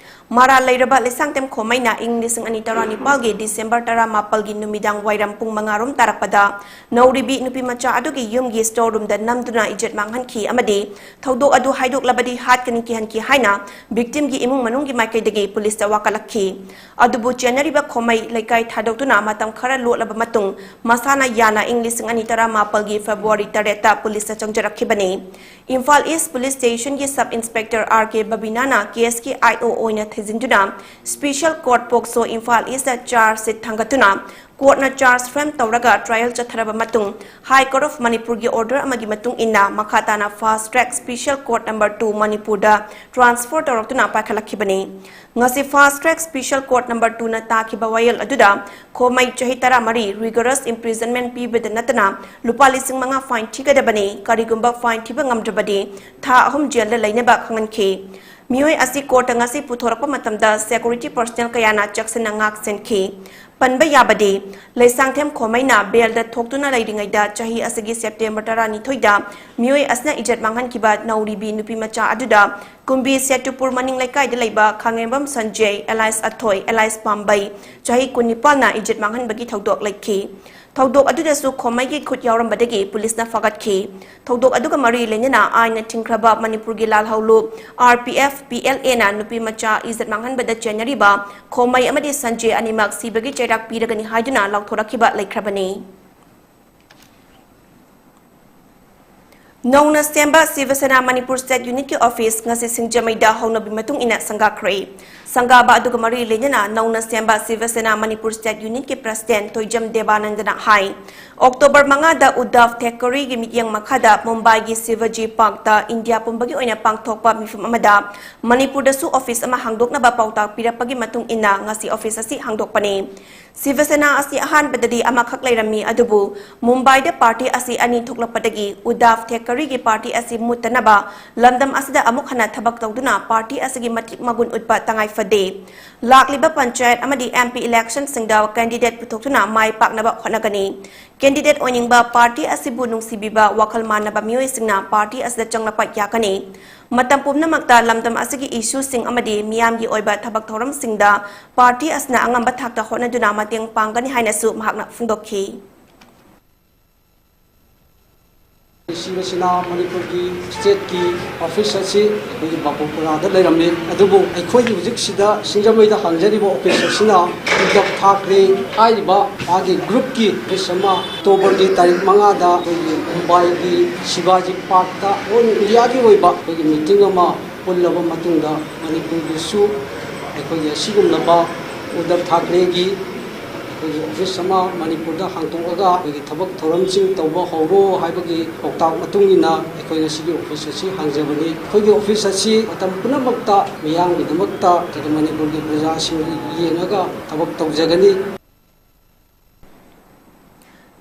ꯃꯔꯥꯜ ꯂꯩꯔꯕ ꯂꯩꯁꯥꯡꯊꯦꯝ ꯈꯣꯃꯩꯅ ꯏꯪ ꯂꯤꯁꯤꯡ ꯑꯅꯤ ꯇꯔꯥꯅꯤꯄꯥꯜꯒꯤ December ꯇꯔꯥꯃꯥꯄꯜꯒꯤ ꯅꯨꯃꯤꯗꯥꯡ ꯋꯥꯏꯔꯝ ꯄꯨꯡ ꯃꯉꯥ ꯔꯣꯝ ꯇꯥꯔꯛꯄꯗ ꯅꯧꯔꯤꯕꯤ ꯅꯨꯄꯤ ꯃꯆꯥ ꯑꯗꯨꯒꯤ ꯌꯨꯝꯒꯤ store roomꯗ ꯅꯝꯗꯨꯅ ꯏꯖꯠ ꯃꯥꯡꯍꯟꯈꯤ ꯑꯃꯗꯤ ꯊꯧꯗꯣꯛ ꯑꯗꯨ ꯍꯥꯏꯗꯣꯛꯂꯕꯗꯤ ꯍꯥꯠꯀꯅꯤ, ꯀꯤꯍꯟꯈꯤ ꯍꯥꯏꯅ victimꯒꯤ ꯏꯃꯨꯡ ꯃꯅꯨꯡꯒꯤ ꯃꯥꯏꯀꯩꯗꯒꯤ ꯄꯨꯂꯤꯁꯇ ꯋꯥꯀꯠꯂꯛꯈꯤ꯫ ꯑꯗꯨꯕꯨ ꯆꯦꯟꯅꯔꯤꯕ ꯈꯣꯃꯩ ꯂꯩꯀꯥꯏ ꯊꯥꯗꯣꯛꯇꯨꯅ ꯃꯇꯝ ꯈꯔ ꯂꯣꯠꯂꯕ ꯃꯇꯨꯡ ꯃꯁꯥꯅ ꯌꯥꯅ ꯏꯪ ꯂꯤꯁꯤꯡ ꯑꯅꯤ ꯇꯔꯥꯃꯥꯄꯜꯒꯤ February ꯇꯔꯦꯠꯇ ꯄꯨꯂꯤꯁꯇ ꯆꯪꯖꯔꯛꯈꯤꯕꯅꯤ꯫ Imphal East Police Stationꯒꯤ Sub Inspector R K ꯕꯕꯤꯅꯥꯅ caseꯀꯤ I O ꯑꯣꯏꯅ ꯊꯤꯖꯤꯟꯗꯨꯅ Special Court POCSO Imphal Eastꯇ charge sheet ꯊꯥꯡꯒꯠꯇꯨꯅ Courtꯅ charge frame ꯇꯧꯔꯒ trial ꯆꯠꯊꯔꯕ ꯃꯇꯨꯡ, High Court of Manipurꯒꯤ order ꯑꯃꯒꯤ ꯃꯇꯨꯡ ꯏꯟꯅ ꯃꯈꯥ ꯇꯥꯅ Fast Track Special Court Number Two ꯃꯅꯤꯄꯨꯔꯗ transfer ꯇꯧꯔꯛꯇꯨꯅ ꯄꯥꯏꯈꯠꯂꯛꯈꯤꯕꯅꯤ꯫ ꯉꯁꯤ Fast Track Special Court Number Twoꯅ ꯇꯥꯈꯤꯕ ꯋꯥꯌꯦꯜ ꯑꯗꯨꯗ ꯈꯣꯃꯩ ꯆꯍꯤ ꯇꯔꯥꯃꯔꯤ rigorous imprisonment ꯄꯤꯕꯗ ꯅꯠꯇꯅ ꯂꯨꯄꯥ ꯂꯤꯁꯤꯡ ꯃꯉꯥ fine ꯊꯤꯒꯗꯕꯅꯤ, ꯀꯔꯤꯒꯨꯝꯕ fine ꯊꯤꯕ ꯉꯝꯗ꯭ꯔꯕꯗꯤ ꯊꯥ ꯑꯍꯨꯝ jailꯗ ꯂꯩꯅꯕ ꯈꯪꯍꯟꯈꯤ꯫ ꯃꯤꯑꯣꯏ ꯑꯁꯤ courtꯇ ꯉꯁꯤ ꯄꯨꯊꯣꯔꯛꯄ ꯃꯇꯝꯗ security personnel ꯀꯌꯥꯅ ꯆꯦꯛꯁꯤꯟꯅ ꯉꯥꯛ ꯁꯦꯟꯈꯤ꯫ ꯄꯟꯕ ꯌꯥꯕꯗꯤ, ꯂꯩꯁꯥꯡꯊꯦꯝ ꯈꯣꯃꯩꯅ bailꯗ ꯊꯣꯛꯇꯨꯅ ꯂꯩꯔꯤꯉꯩꯗ ꯆꯍꯤ ꯑꯁꯤꯒꯤ September ꯇꯔꯥꯅꯤꯊꯣꯏꯗ ꯃꯤꯑꯣꯏ ꯑꯁꯤꯅ ꯏꯖꯠ ꯃꯥꯡꯍꯟꯈꯤꯕ ꯅꯧꯔꯤꯕꯤ ꯅꯨꯄꯤ ꯃꯆꯥ ꯑꯗꯨꯗ ꯀꯨꯝꯕꯤ ꯁꯦꯇꯨꯄꯨꯔ ꯃꯅꯤꯡ ꯂꯩꯀꯥꯏꯗ ꯂꯩꯕ ꯈꯥꯉꯦꯝꯕꯝ ꯁꯟꯖꯦ alias ꯑꯊꯣꯏ alias ꯄꯥꯝꯕꯩ, ꯆꯍꯤ ꯀꯨꯟꯅꯤꯄꯥꯜꯅ ꯏꯖꯠ ꯃꯥꯡꯍꯟꯕꯒꯤ ꯊꯧꯗꯣꯛ ꯂꯩꯈꯤ꯫ ꯊꯧꯗꯣꯛ ꯑꯗꯨꯗꯁꯨ ꯈꯣꯃꯩꯒꯤ ꯈꯨꯠ ꯌꯥꯎꯔꯝꯕꯗꯒꯤ ꯄꯨꯂꯤꯁꯅ ꯐꯥꯒꯠꯈꯤ꯫ ꯊꯧꯗꯣꯛ ꯑꯗꯨꯒ ꯃꯔꯤ ꯂꯩꯅꯅ ꯑꯥꯏꯟꯅ ꯊꯤꯡꯈ꯭ꯔꯕ ꯃꯅꯤꯄꯨꯔꯒꯤ ꯂꯥꯜꯍꯧꯂꯨꯞ R P F P L Aꯅ ꯅꯨꯄꯤ ꯃꯆꯥ ꯏꯖꯠ ꯃꯥꯡꯍꯟꯕꯗ ꯆꯦꯟꯅꯔꯤꯕ ꯈꯣꯃꯩ ꯑꯃꯗꯤ ꯁꯟꯖꯦ ꯑꯅꯤꯃꯛ ꯁꯤꯕꯒꯤ ꯆꯩꯔꯥꯛ ꯄꯤꯔꯒꯅꯤ ꯍꯥꯏꯗꯨꯅ ꯂꯥꯎꯊꯣꯔꯛꯈꯤꯕ ꯂꯩꯈ꯭ꯔꯕꯅꯤ꯫ ꯅꯧꯅ ꯁꯦꯝꯕ ꯁꯤꯕ ꯁꯦꯅꯥ ꯃꯅꯤꯄꯨꯔ State Unitꯀꯤ office ꯉꯁꯤ ꯁꯤꯡꯖꯃꯩꯗ ꯍꯧꯅꯕꯤ ꯃꯇꯨꯡ ꯏꯟꯅ ꯁꯪꯒꯥꯈ꯭ꯔꯦ꯫ ꯁꯪꯒꯥꯕ ꯑꯗꯨꯒ ꯃꯔꯤ ꯂꯩꯅꯅ ꯅꯧꯅ ꯁꯦꯝꯕ ꯁꯤꯕ ꯁꯦꯅꯥ ꯃꯅꯤꯄꯨꯔ State Unitꯀꯤ President ꯊꯣꯏꯖꯝ ꯗꯦꯕꯥꯅꯟꯗꯅ ꯍꯥꯏ, October ꯃꯉꯥꯗ ꯎꯗꯥꯚ ꯊꯦꯀꯔꯤꯒꯤ ꯃꯤꯠꯌꯦꯡ ꯃꯈꯥꯗ ꯃꯨꯝꯕꯥꯏꯒꯤ ꯁꯤꯚꯥꯖꯤ ꯄꯥꯔꯛꯇ ꯏꯟꯗꯤꯌꯥ ꯄꯨꯝꯕꯒꯤ ꯑꯣꯏꯅ ꯄꯥꯡꯊꯣꯛꯄ ꯃꯤꯐꯝ ꯑꯃꯗ ꯃꯅꯤꯄꯨꯔꯗꯁꯨ office ꯑꯃ ꯍꯥꯡꯗꯣꯛꯅꯕ ꯄꯥꯎꯇꯥꯛ ꯄꯤꯔꯛꯄꯒꯤ ꯃꯇꯨꯡ ꯏꯟꯅ ꯉꯁꯤ office ꯑꯁꯤ ꯍꯥꯡꯗꯣꯛꯄꯅꯤ꯫ ꯁꯤꯕ ꯁꯦꯅꯥ ꯑꯁꯤ ꯑꯍꯥꯟꯕꯗꯗꯤ ꯑꯃꯈꯛ ꯂꯩꯔꯝꯃꯤ, ꯑꯗꯨꯕꯨ ꯃꯨꯝꯕꯥꯏꯗ party ꯑꯁꯤ ꯑꯅꯤ ꯊꯣꯛꯂꯛꯄꯗꯒꯤ ꯎꯗꯥꯚ ꯊꯦꯀꯔꯤꯒꯤ party ꯑꯁꯤ ꯃꯨꯠꯇꯅꯕ ꯂꯝꯗꯝ ꯑꯁꯤꯗ ꯑꯃꯨꯛ ꯍꯟꯅ ꯊꯕꯛ ꯇꯧꯗꯨꯅ party ꯑꯁꯤꯒꯤ ꯃꯇꯤꯛ ꯃꯒꯨꯟ ꯎꯠꯄ ꯇꯉꯥꯏ ꯐꯗꯦ꯫ ꯂꯥꯛꯂꯤꯕ ꯄꯟꯆꯥꯌꯠ ꯑꯃꯗꯤ M P electionꯁꯤꯡꯗ candidate ꯄꯨꯊꯣꯛꯇꯨꯅ ꯃꯥꯏ ꯄꯥꯛꯅꯕ ꯍꯣꯠꯅꯒꯅꯤ꯫ Candidate ꯑꯣꯏꯅꯤꯡꯕ, party ꯑꯁꯤꯕꯨ ꯅꯨꯡꯁꯤꯕꯤꯕ, ꯋꯥꯈꯜ ꯃꯥꯟꯅꯕ ꯃꯤꯑꯣꯏꯁꯤꯡꯅ party ꯑꯁꯤꯗ ꯆꯪꯂꯛꯄ ꯌꯥꯒꯅꯤ꯫ ꯃꯇꯝ ꯄꯨꯝꯅꯃꯛꯇ ꯂꯝꯗꯝ ꯑꯁꯤꯒꯤ issueꯁꯤꯡ ꯑꯃꯗꯤ ꯃꯤꯌꯥꯝꯒꯤ ꯑꯣꯏꯕ ꯊꯕꯛ ꯊꯧꯔꯝꯁꯤꯡꯗ party ꯑꯁꯤꯅ ꯑꯉꯝꯕ ꯊꯥꯛꯇ ꯍꯣꯠꯅꯗꯨꯅ ꯃꯇꯦꯡ ꯄꯥꯡꯒꯅꯤ ꯍꯥꯏꯅꯁꯨ ꯃꯍꯥꯛꯅ ꯐꯣꯡꯗꯣꯛꯈꯤ꯫ ꯁꯤꯕ ꯁꯦꯅꯥ ꯃꯅꯤꯄꯨꯔꯒꯤ stateꯀꯤ office ꯑꯁꯤ ꯑꯩꯈꯣꯏꯒꯤ ꯕꯥꯄꯨꯄꯨꯔꯥꯗ ꯂꯩꯔꯝꯃꯤ, ꯑꯗꯨꯕꯨ ꯑꯩꯈꯣꯏꯒꯤ ꯍꯧꯖꯤꯛꯁꯤꯗ ꯁꯤꯡꯖꯃꯩꯗ ꯍꯥꯡꯖꯔꯤꯕ office ꯑꯁꯤꯅ ꯎꯗꯕ ꯊꯥꯀ꯭ꯔꯦ ꯍꯥꯏꯔꯤꯕ ꯃꯥꯒꯤ groupꯀꯤ office ꯑꯃ Octoberꯒꯤ ꯇꯥꯔꯤꯛ ꯃꯉꯥꯗ ꯑꯩꯈꯣꯏꯒꯤ ꯃꯨꯝꯕꯥꯏꯒꯤ ꯁꯤꯚꯥꯖꯤ ꯄꯥꯔꯛꯇ all Indiaꯒꯤ ꯑꯣꯏꯕ ꯑꯩꯈꯣꯏꯒꯤ meeting ꯑꯃ ꯄꯨꯜꯂꯕ ꯃꯇꯨꯡꯗ ꯃꯅꯤꯄꯨꯔꯒꯤꯁꯨ ꯑꯩꯈꯣꯏꯒꯤ ꯑꯁꯤꯒꯨꯝꯂꯕ ꯎꯗꯕ ꯊꯥꯀ꯭ꯔꯦꯒꯤ ꯑꯩꯈꯣꯏꯒꯤ ꯑꯣꯐꯤꯁ ꯑꯃ ꯃꯅꯤꯄꯨꯔꯗ ꯍꯥꯡꯗꯣꯛꯂꯒ ꯑꯩꯈꯣꯏꯒꯤ ꯊꯕꯛ ꯊꯧꯔꯝꯁꯤꯡ ꯇꯧꯕ ꯍꯧꯔꯣ ꯍꯥꯏꯕꯒꯤ ꯄꯥꯎꯇꯥꯛ ꯃꯇꯨꯡ ꯏꯟꯅ ꯑꯩꯈꯣꯏ ꯉꯁꯤꯒꯤ ꯑꯣꯐꯤꯁ ꯑꯁꯤ ꯍꯥꯡꯖꯕꯅꯤ꯫ ꯑꯩꯈꯣꯏꯒꯤ ꯑꯣꯐꯤꯁ ꯑꯁꯤ ꯃꯇꯝ ꯄꯨꯝꯅꯃꯛꯇ ꯃꯤꯌꯥꯝꯒꯤꯗꯃꯛꯇ ꯑꯗꯨꯒ ꯃꯅꯤꯄꯨꯔꯒꯤ ꯄ꯭ꯔꯖꯥꯁꯤꯡ ꯌꯦꯡꯉꯒ ꯊꯕꯛ ꯇꯧꯖꯒꯅꯤ꯫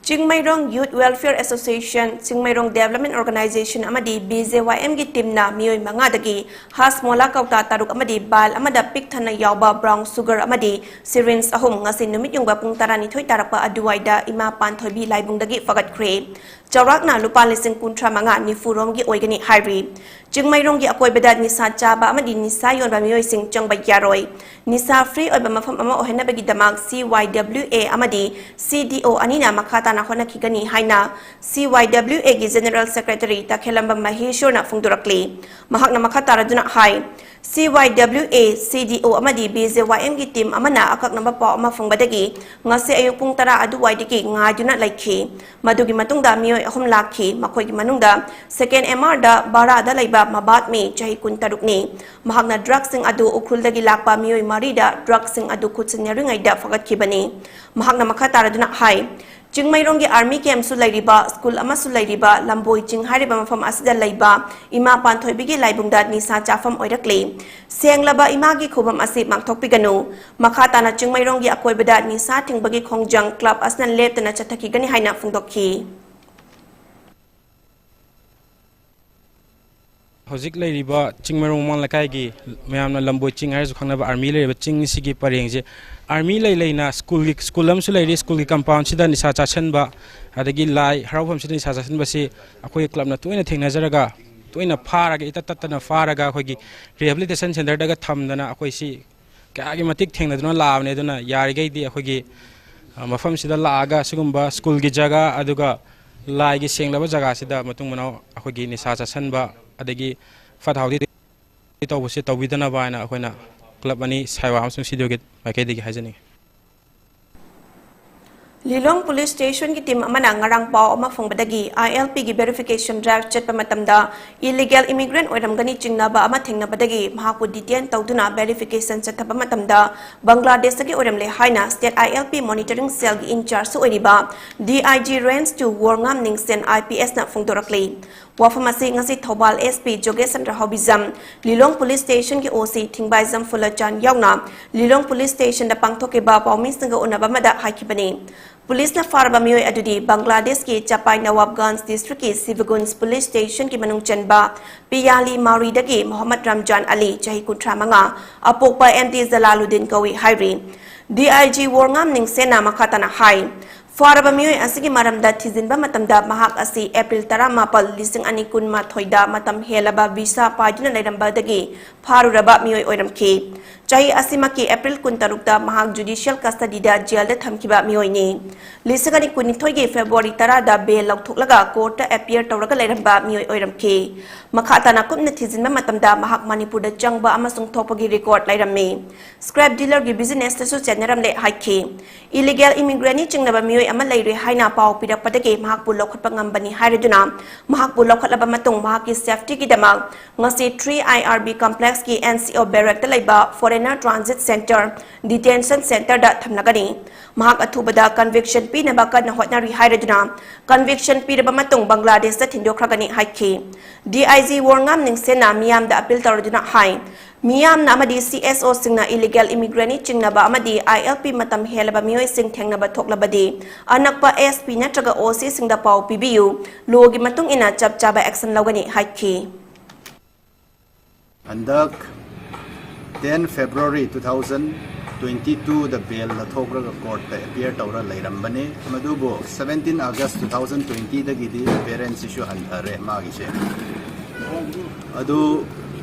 Chingmeirong Youth Welfare Association, Chingmeirong Development Organization ꯑꯃꯗꯤ B J Y M ꯒꯤ ꯇꯤꯝꯅ ꯃꯤꯑꯣꯏ ꯃꯉꯥꯗꯒꯤ ꯍꯥꯖꯃꯣꯂꯥ ꯀꯧꯇꯥ ꯇꯔꯨꯛ ꯑꯃꯗꯤ ꯕꯥꯜ ꯑꯃꯗ ꯄꯤꯛ ꯊꯟꯅ ꯌꯥꯎꯕ brown sugar ꯑꯃꯗꯤ syringe ꯑꯍꯨꯝ ꯉꯁꯤ ꯅꯨꯃꯤꯠ ꯌꯨꯡꯕ ꯄꯨꯡ ꯇꯔꯥꯅꯤꯊꯣꯏ ꯇꯥꯔꯛꯄ ꯑꯗꯨꯋꯥꯏꯗ ꯏꯃꯥ ꯄꯥꯟꯊꯣꯏꯕꯤ ꯂꯥꯏꯕꯨꯡꯗꯒꯤ ꯐꯒꯠꯈ꯭ꯔꯦ꯫ ꯆꯥꯎꯔꯥꯛꯅ ꯂꯨꯄꯥ ꯂꯤꯁꯤꯡ ꯀꯨꯟꯊ꯭ꯔꯥ ꯃꯉꯥ ꯅꯤꯐꯨ ꯔꯣꯝꯒꯤ ꯑꯣꯏꯒꯅꯤ ꯍꯥꯏꯔꯤ꯫ ꯆꯤꯡꯃꯩꯔꯣꯡꯒꯤ ꯑꯀꯣꯏꯕꯗ ꯅꯤꯁꯥ ꯆꯥꯕ ꯑꯃꯗꯤ ꯅꯤꯁꯥ ꯌꯣꯟꯕ ꯃꯤꯑꯣꯏꯁꯤꯡ ꯆꯪꯕ ꯌꯥꯔꯣꯏ꯫ ꯅꯤꯁꯥ free ꯑꯣꯏꯕ ꯃꯐꯝ ꯑꯃ ꯑꯣꯏꯍꯟꯅꯕꯒꯤꯗꯃꯛ C Y W A ꯑꯃꯗꯤ C D O ꯑꯅꯤꯅ ꯃꯈꯥ ꯇꯥꯅ ꯍꯣꯠꯅꯈꯤꯒꯅꯤ ꯍꯥꯏꯅ C Y W A ꯒꯤ General Secretary ꯇꯈꯦꯂꯝꯕꯝ ꯃꯍꯦꯁ꯭ꯋꯔꯅ ꯐꯣꯡꯗꯣꯔꯛꯂꯤ꯫ ꯃꯍꯥꯛꯅ ꯃꯈꯥ ꯇꯥꯔꯗꯨꯅ ꯍꯥꯏ, C Y W A, C D O ꯑꯃꯗꯤ B J Y M ꯒꯤ ꯇꯤꯝ ꯑꯃꯅ ꯑꯀꯛꯅꯕ ꯄꯥꯎ ꯑꯃ ꯐꯪꯕꯗꯒꯤ ꯉꯁꯤ ꯑꯌꯨꯛ ꯄꯨꯡ ꯇꯔꯥ ꯑꯗꯨꯋꯥꯏꯗꯒꯤ ꯉꯥꯏꯗꯨꯅ ꯂꯩꯈꯤ꯫ ꯃꯗꯨꯒꯤ ꯃꯇꯨꯡꯗ ꯃꯤꯑꯣꯏ ꯑꯍꯨꯝ ꯂꯥꯛꯈꯤ꯫ ꯃꯈꯣꯏꯒꯤ ꯃꯅꯨꯡꯗ second M R ꯗ ꯚꯔꯥꯗ ꯂꯩꯕ ꯃꯕꯥꯠꯃꯤ, ꯆꯍꯤ ꯀꯨꯟꯇꯔꯨꯛꯅꯤ꯫ ꯃꯍꯥꯛꯅ ꯗ꯭ꯔꯒꯁꯤꯡ ꯑꯗꯨ ꯎꯈ꯭ꯔꯨꯜꯗꯒꯤ ꯂꯥꯛꯄ ꯃꯤꯑꯣꯏ ꯃꯔꯤꯗ ꯗ꯭ꯔꯒꯁꯤꯡ ꯑꯗꯨ ꯈꯨꯠꯁꯤꯟꯅꯔꯤꯉꯩꯗ ꯐꯒꯠꯈꯤꯕꯅꯤ꯫ ꯃꯍꯥꯛꯅ ꯃꯈꯥ ꯇꯥꯔꯗꯨꯅ ꯍꯥꯏ, ꯆꯤꯡꯃꯩꯔꯣꯡꯒꯤ army camp ꯁꯨ ꯂꯩꯔꯤꯕ, ꯁ꯭ꯀꯨꯜ ꯑꯃꯁꯨ ꯂꯩꯔꯤꯕ ꯂꯝꯕꯣꯏ ꯆꯤꯡ ꯍꯥꯏꯔꯤꯕ ꯃꯐꯝ ꯑꯁꯤꯗ ꯂꯩꯕ ꯏꯃꯥ ꯄꯥꯟꯊꯣꯏꯕꯤꯒꯤ ꯂꯥꯏꯕꯨꯡꯗ ꯅꯤꯁꯥ ꯆꯥꯐꯝ ꯑꯣꯏꯔꯛꯂꯤ꯫ ꯁꯦꯡꯂꯕ ꯏꯃꯥꯒꯤ ꯈꯨꯕꯝ ꯑꯁꯤ ꯃꯥꯡꯊꯣꯛꯄꯤꯒꯅꯨ꯫ ꯃꯈꯥ ꯇꯥꯅ ꯆꯤꯡꯃꯩꯔꯣꯡꯒꯤ ꯑꯀꯣꯏꯕꯗ ꯅꯤꯁꯥ ꯊꯤꯡꯕꯒꯤ ꯈꯣꯡꯖꯪ club ꯑꯁꯤꯅ ꯂꯦꯞꯇꯅ ꯆꯠꯊꯈꯤꯒꯅꯤ ꯍꯥꯏꯅ ꯐꯣꯡꯗꯣꯛꯈꯤ꯫ ꯍꯧꯖꯤꯛ ꯂꯩꯔꯤꯕ ꯆꯤꯡꯃꯩꯔꯣꯡ ꯃꯃꯥꯡ ꯂꯩꯀꯥꯏꯒꯤ ꯃꯌꯥꯝꯅ ꯂꯝꯕꯣꯏ ꯆꯤꯡ ꯍꯥꯏꯔꯁꯨ ꯈꯪꯅꯕ army ꯂꯩꯔꯤꯕ ꯆꯤꯡꯁꯤꯒꯤ ꯄꯔꯦꯡꯁꯦ army ꯂꯩ ꯂꯩꯅ ꯁ꯭ꯀꯨꯜꯒꯤ, ꯁ꯭ꯀꯨꯜ ꯑꯃꯁꯨ ꯂꯩꯔꯤ, ꯁ꯭ꯀꯨꯜꯒꯤ compound ꯁꯤꯗ ꯅꯤꯁꯥ ꯆꯥꯁꯟꯕ, ꯑꯗꯒꯤ ꯂꯥꯏ ꯍꯔꯥꯎꯐꯝꯁꯤꯗ ꯅꯤꯁꯥ ꯆꯥꯁꯟꯕꯁꯤ ꯑꯩꯈꯣꯏ club ꯅ ꯇꯣꯏꯅ ꯊꯦꯡꯅꯖꯔꯒ, ꯇꯣꯏꯅ ꯐꯥꯔꯒ, ꯏꯇꯠ ꯇꯠꯇꯅ ꯐꯥꯔꯒ ꯑꯩꯈꯣꯏꯒꯤ rehabilitation centre ꯗꯒ ꯊꯝꯗꯅ ꯑꯩꯈꯣꯏ ꯁꯤ ꯀꯌꯥꯒꯤ ꯃꯇꯤꯛ ꯊꯦꯡꯅꯗꯨꯅ ꯂꯥꯛꯑꯕꯅꯦ꯫ ꯑꯗꯨꯅ ꯌꯥꯔꯤꯈꯩꯗꯤ ꯑꯩꯈꯣꯏꯒꯤ, ꯑ, ꯃꯐꯝꯁꯤꯗ ꯂꯥꯛꯑꯒ ꯁꯤꯒꯨꯝꯕ ꯁ꯭ꯀꯨꯜꯒꯤ ꯖꯒꯥ ꯑꯗꯨꯒ ꯂꯥꯏꯒꯤ ꯁꯦꯡꯂꯕ ꯖꯒꯥꯁꯤꯗ ꯃꯇꯨꯡ ꯃꯅꯥꯎ ꯑꯩꯈꯣꯏꯒꯤ ꯅꯤꯁꯥ ꯆꯥꯁꯟꯕ ꯑꯗꯒꯤ ꯐꯠꯇ ꯍꯥꯎꯗꯤ ꯇꯧꯕꯁꯦ ꯇꯧꯕꯤꯗꯅꯕ ꯍꯥꯏꯅ ꯑꯩꯈꯣꯏꯅ club ꯑꯅꯤ ꯁꯥꯏꯋꯥ ꯑꯃꯁꯨꯡ C D O ꯒꯤ ꯃꯥꯏꯀꯩꯗꯒꯤ ꯍꯥꯏꯖꯅꯤꯡꯉꯤ꯫ ꯂꯤꯂꯣꯡ ꯄꯨꯂꯤꯁ ꯁ꯭ꯇꯦꯁꯟꯒꯤ ꯇꯤꯝ ꯑꯃꯅ ꯉꯔꯥꯡ ꯄꯥꯎ ꯑꯃ ꯐꯪꯕꯗꯒꯤ ꯑꯥꯏ ꯑꯦꯜ ꯄꯤꯒꯤ ꯚꯦꯔꯤꯐꯤꯀꯦꯁꯟ ꯗ꯭ꯔꯥꯏꯚ ꯆꯠꯄ ꯃꯇꯝꯗ ꯏꯂꯤꯒꯦꯜ ꯏꯃꯤꯒ꯭ꯔꯦꯟꯠ ꯑꯣꯏꯔꯝꯒꯅꯤ ꯆꯤꯡꯅꯕ ꯑꯃ ꯊꯦꯡꯅꯕꯗꯒꯤ ꯃꯍꯥꯛꯄꯨ ꯗꯤꯇꯦꯟ ꯇꯧꯗꯨꯅ ꯚꯦꯔꯤꯐꯤꯀꯦꯁꯟ ꯆꯠꯊꯕ ꯃꯇꯝꯗ ꯕꯪꯒ꯭ꯂꯥꯗꯦꯁꯇꯒꯤ ꯑꯣꯏꯔꯝꯂꯦ ꯍꯥꯏꯅ state I L P monitoring ꯁꯦꯜꯒꯤ ꯏꯟꯆꯥꯔꯖꯁꯨ ꯑꯣꯏꯔꯤꯕ D I G range two Worngam Ningshen I P ꯑꯦꯁꯅ ꯐꯣꯡꯗꯣꯔꯛꯂꯤ꯫ ꯋꯥꯐꯝ ꯑꯁꯤ ꯉꯁꯤ ꯊꯧꯕꯥꯜ ꯑꯦꯁ ꯄꯤ ꯖꯣꯒꯦꯁ ꯆꯟꯗ꯭ꯔ ꯍꯥꯎꯕꯤꯖꯝ, ꯂꯤꯂꯣꯡ ꯄꯨꯂꯤꯁ ꯁ꯭ꯇꯦꯁꯟꯒꯤ ꯑꯣ ꯁꯤ ꯊꯤꯡꯕꯥꯏꯖꯝ ꯐꯨꯂꯆꯥꯟ ꯌꯥꯎꯅ ꯂꯤꯂꯣꯡ ꯄꯨꯂꯤꯁ ꯁ꯭ꯇꯦꯁꯟꯗ ꯄꯥꯡꯊꯣꯛꯈꯤꯕ ꯄꯥꯎꯃꯤꯁꯤꯡꯒ ꯎꯅꯕ ꯑꯃꯗ ꯍꯥꯏꯈꯤꯕꯅꯤ꯫ ꯄꯨꯂꯤꯁꯅ ꯐꯥꯔꯕ ꯃꯤꯑꯣꯏ ꯑꯗꯨꯗꯤ ꯕꯪꯒ꯭ꯂꯥꯗꯦꯁꯀꯤ ꯆꯄꯥꯏ ꯅꯋꯥꯕꯒꯟꯖ ꯗꯤꯁꯇ꯭ꯔꯤꯛꯀꯤ ꯁꯤꯕꯒꯨꯟꯖ ꯄꯨꯂꯤꯁ ꯁ꯭ꯇꯦꯁꯟꯒꯤ ꯃꯅꯨꯡ ꯆꯟꯕ ꯄꯤꯌꯥꯂꯤ ꯃꯥꯎꯔꯤꯗꯒꯤ ꯃꯣꯍꯝꯃꯗ ꯔꯝꯖꯥꯟ ꯑꯂꯤ, ꯆꯍꯤ ꯀꯨꯟꯊ꯭ꯔꯥ ꯃꯉꯥ, ꯑꯄꯣꯛꯄ ꯑꯦꯝ ꯗꯤ ꯖꯂꯥꯂꯨꯗꯤꯟ ꯀꯧꯏ ꯍꯥꯏꯔꯤ꯫ ꯗꯤ ꯑꯥꯏ ꯖꯤ ꯋꯣꯔꯉꯥꯝ ꯅꯤꯡꯁꯦꯟꯅ ꯃꯈꯥ ꯇꯥꯅ ꯍꯥꯏ, ꯐꯥꯔꯕ ꯃꯤꯑꯣꯏ ꯑꯁꯤꯒꯤ ꯃꯔꯝꯗ ꯊꯤꯖꯤꯟꯕ ꯃꯇꯝꯗ ꯃꯍꯥꯛ ꯑꯁꯤ ꯑꯦꯄ꯭ꯔꯤꯜ ꯇꯔꯥꯃꯥꯄꯜ, ꯂꯤꯁꯤꯡ ꯑꯅꯤ ꯀꯨꯟꯃꯥꯊꯣꯏꯗ ꯃꯇꯝ ꯍꯦꯜꯂꯕ ꯚꯤꯁꯥ ꯄꯥꯏꯗꯨꯅ ꯂꯩꯔꯝꯕꯗꯒꯤ ꯐꯥꯔꯨꯔꯕ ꯃꯤꯑꯣꯏ ꯑꯣꯏꯔꯝꯈꯤ꯫ ꯆꯍꯤ ꯑꯁꯤꯃꯛꯀꯤ ꯑꯦꯄ꯭ꯔꯤꯜ ꯀꯨꯟꯇꯔꯨꯛꯇ ꯃꯍꯥꯛ ꯖꯨꯗꯤꯁꯤꯌꯦꯜ ꯀꯁꯇꯗꯤꯗ ꯖꯦꯜꯗ ꯊꯝꯈꯤꯕ ꯃꯤꯑꯣꯏꯅꯤ꯫ ꯂꯤꯁꯤꯡ ꯑꯅꯤ ꯀꯨꯟꯅꯤꯊꯣꯏꯒꯤ ꯐꯦꯕ꯭ꯔꯨꯋꯥꯔꯤ ꯇꯔꯥꯗ ꯕꯦꯜ ꯂꯧꯊꯣꯛꯂꯒ ꯀꯣꯔꯠꯇ ꯑꯦꯄꯤꯌꯔ ꯇꯧꯔꯒ ꯂꯩꯔꯝꯕ ꯃꯤꯑꯣꯏ ꯑꯣꯏꯔꯝꯈꯤ꯫ ꯃꯈꯥ ꯇꯥꯅ ꯀꯨꯞꯅ ꯊꯤꯖꯤꯟꯕ ꯃꯇꯝꯗ ꯃꯍꯥꯛ ꯃꯅꯤꯄꯨꯔꯗ ꯆꯪꯕ ꯑꯃꯁꯨꯡ ꯊꯣꯛꯄꯒꯤ ꯔꯦꯀꯣꯔꯗ ꯂꯩꯔꯝꯃꯤ꯫ ꯁ꯭ꯀ꯭ꯔꯦꯞ ꯗꯤꯂꯔꯒꯤ ꯕꯤꯖꯤꯅꯦꯁꯇꯁꯨ ꯆꯦꯟꯅꯔꯝꯂꯦ ꯍꯥꯏꯈꯤ꯫ ꯏꯂꯤꯒꯦꯜ ꯏꯃꯤꯒ꯭ꯔꯦꯟꯅꯤ ꯆꯤꯡꯅꯕ ꯃꯤꯑꯣꯏ ꯑꯃ ꯂꯩꯔꯦ ꯍꯥꯏꯅ ꯄꯥꯎ ꯄꯤꯔꯛꯄꯗꯒꯤ ꯃꯍꯥꯛꯄꯨ ꯂꯧꯈꯠꯄ ꯉꯝꯕꯅꯤ ꯍꯥꯏꯔꯗꯨꯅ ꯃꯍꯥꯛꯄꯨ ꯂꯧꯈꯠꯂꯕ ꯃꯇꯨꯡ ꯃꯍꯥꯛꯀꯤ ꯁꯦꯐꯇꯤꯒꯤꯗꯃꯛ ꯉꯁꯤ ꯊ꯭ꯔꯤ ꯑꯥꯏ ꯑꯥꯔ ꯕꯤ ꯀꯝꯄ꯭ꯂꯦꯛꯁꯀꯤ ꯑꯦꯟ ꯁꯤ ꯑꯣ ꯕꯦꯔꯦꯛꯇ ꯂꯩꯕ ꯐꯣꯔꯦꯅꯔ ꯇ꯭ꯔꯥꯟꯖꯤꯠ ꯁꯦꯟꯇꯔ, ꯗꯤꯇꯦꯟꯁꯟ ꯁꯦꯟꯇꯔꯗ ꯊꯝꯂꯒꯅꯤ꯫ ꯃꯍꯥꯛ ꯑꯊꯨꯕꯗ ꯀꯟꯚꯤꯛꯁꯟ ꯄꯤꯅꯕ ꯀꯟꯅ ꯍꯣꯠꯅꯔꯤ ꯍꯥꯏꯔꯗꯨꯅ ꯀꯟꯚꯤꯛꯁꯟ ꯄꯤꯔꯕ ꯃꯇꯨꯡ ꯕꯪꯒ꯭ꯂꯥꯗꯦꯁꯇ ꯊꯤꯟꯗꯣꯛꯈ꯭ꯔꯒꯅꯤ ꯍꯥꯏꯈꯤ꯫ ꯗꯤ ꯑꯥꯏ ꯖꯤ ꯋꯣꯔꯉꯥꯝ ꯅꯤꯡꯁꯦꯟꯅ ꯃꯤꯌꯥꯝꯗ ꯑꯄꯤꯜ ꯇꯧꯔꯗꯨꯅ ꯍꯥꯏ, ꯃꯤꯌꯥꯝꯅ ꯑꯃꯗꯤ ꯁꯤ ꯑꯦꯁ ꯑꯣꯁꯤꯡꯅ ꯏꯂꯤꯒꯦꯜ ꯏꯃꯤꯒ꯭ꯔꯦꯟꯅꯤ ꯆꯤꯡꯅꯕ ꯑꯃꯗꯤ ꯑꯥꯏ ꯑꯦꯜ ꯄꯤ ꯃꯇꯝ ꯍꯦꯜꯂꯕ ꯃꯤꯑꯣꯏꯁꯤꯡ ꯊꯦꯡꯅꯕ ꯊꯣꯛꯂꯕꯗꯤ ꯑꯅꯛꯄ ꯑꯦꯁ ꯄꯤ ꯅꯠꯇ꯭ꯔꯒ ꯑꯣ ꯁꯤꯁꯤꯡꯗ ꯄꯥꯎ ꯄꯤꯕꯤꯌꯨ꯫ ꯂꯣꯒꯤ ꯃꯇꯨꯡ ꯏꯟꯅ ꯆꯞ ꯆꯥꯕ ꯑꯦꯛꯁꯟ ꯂꯧꯒꯅꯤ ꯍꯥꯏꯈꯤ꯫ ꯍꯟꯗꯛ ten February two thousand twenty twoꯗ ꯕꯦꯜ ꯂꯧꯊꯣꯛꯂꯒ ꯀꯣꯔꯠꯇ ꯑꯦꯄꯤꯌꯔ ꯇꯧꯔ ꯂꯩꯔꯝꯕꯅꯤ꯫ ꯃꯗꯨꯕꯨ seventeen August two thousand twentyꯗꯒꯤꯗꯤ ꯑꯦꯄꯤꯌꯔꯦꯟꯁꯁꯤꯁꯨ ꯍꯟꯊꯔꯦ ꯃꯥꯒꯤꯁꯦ꯫ ꯑꯗꯨ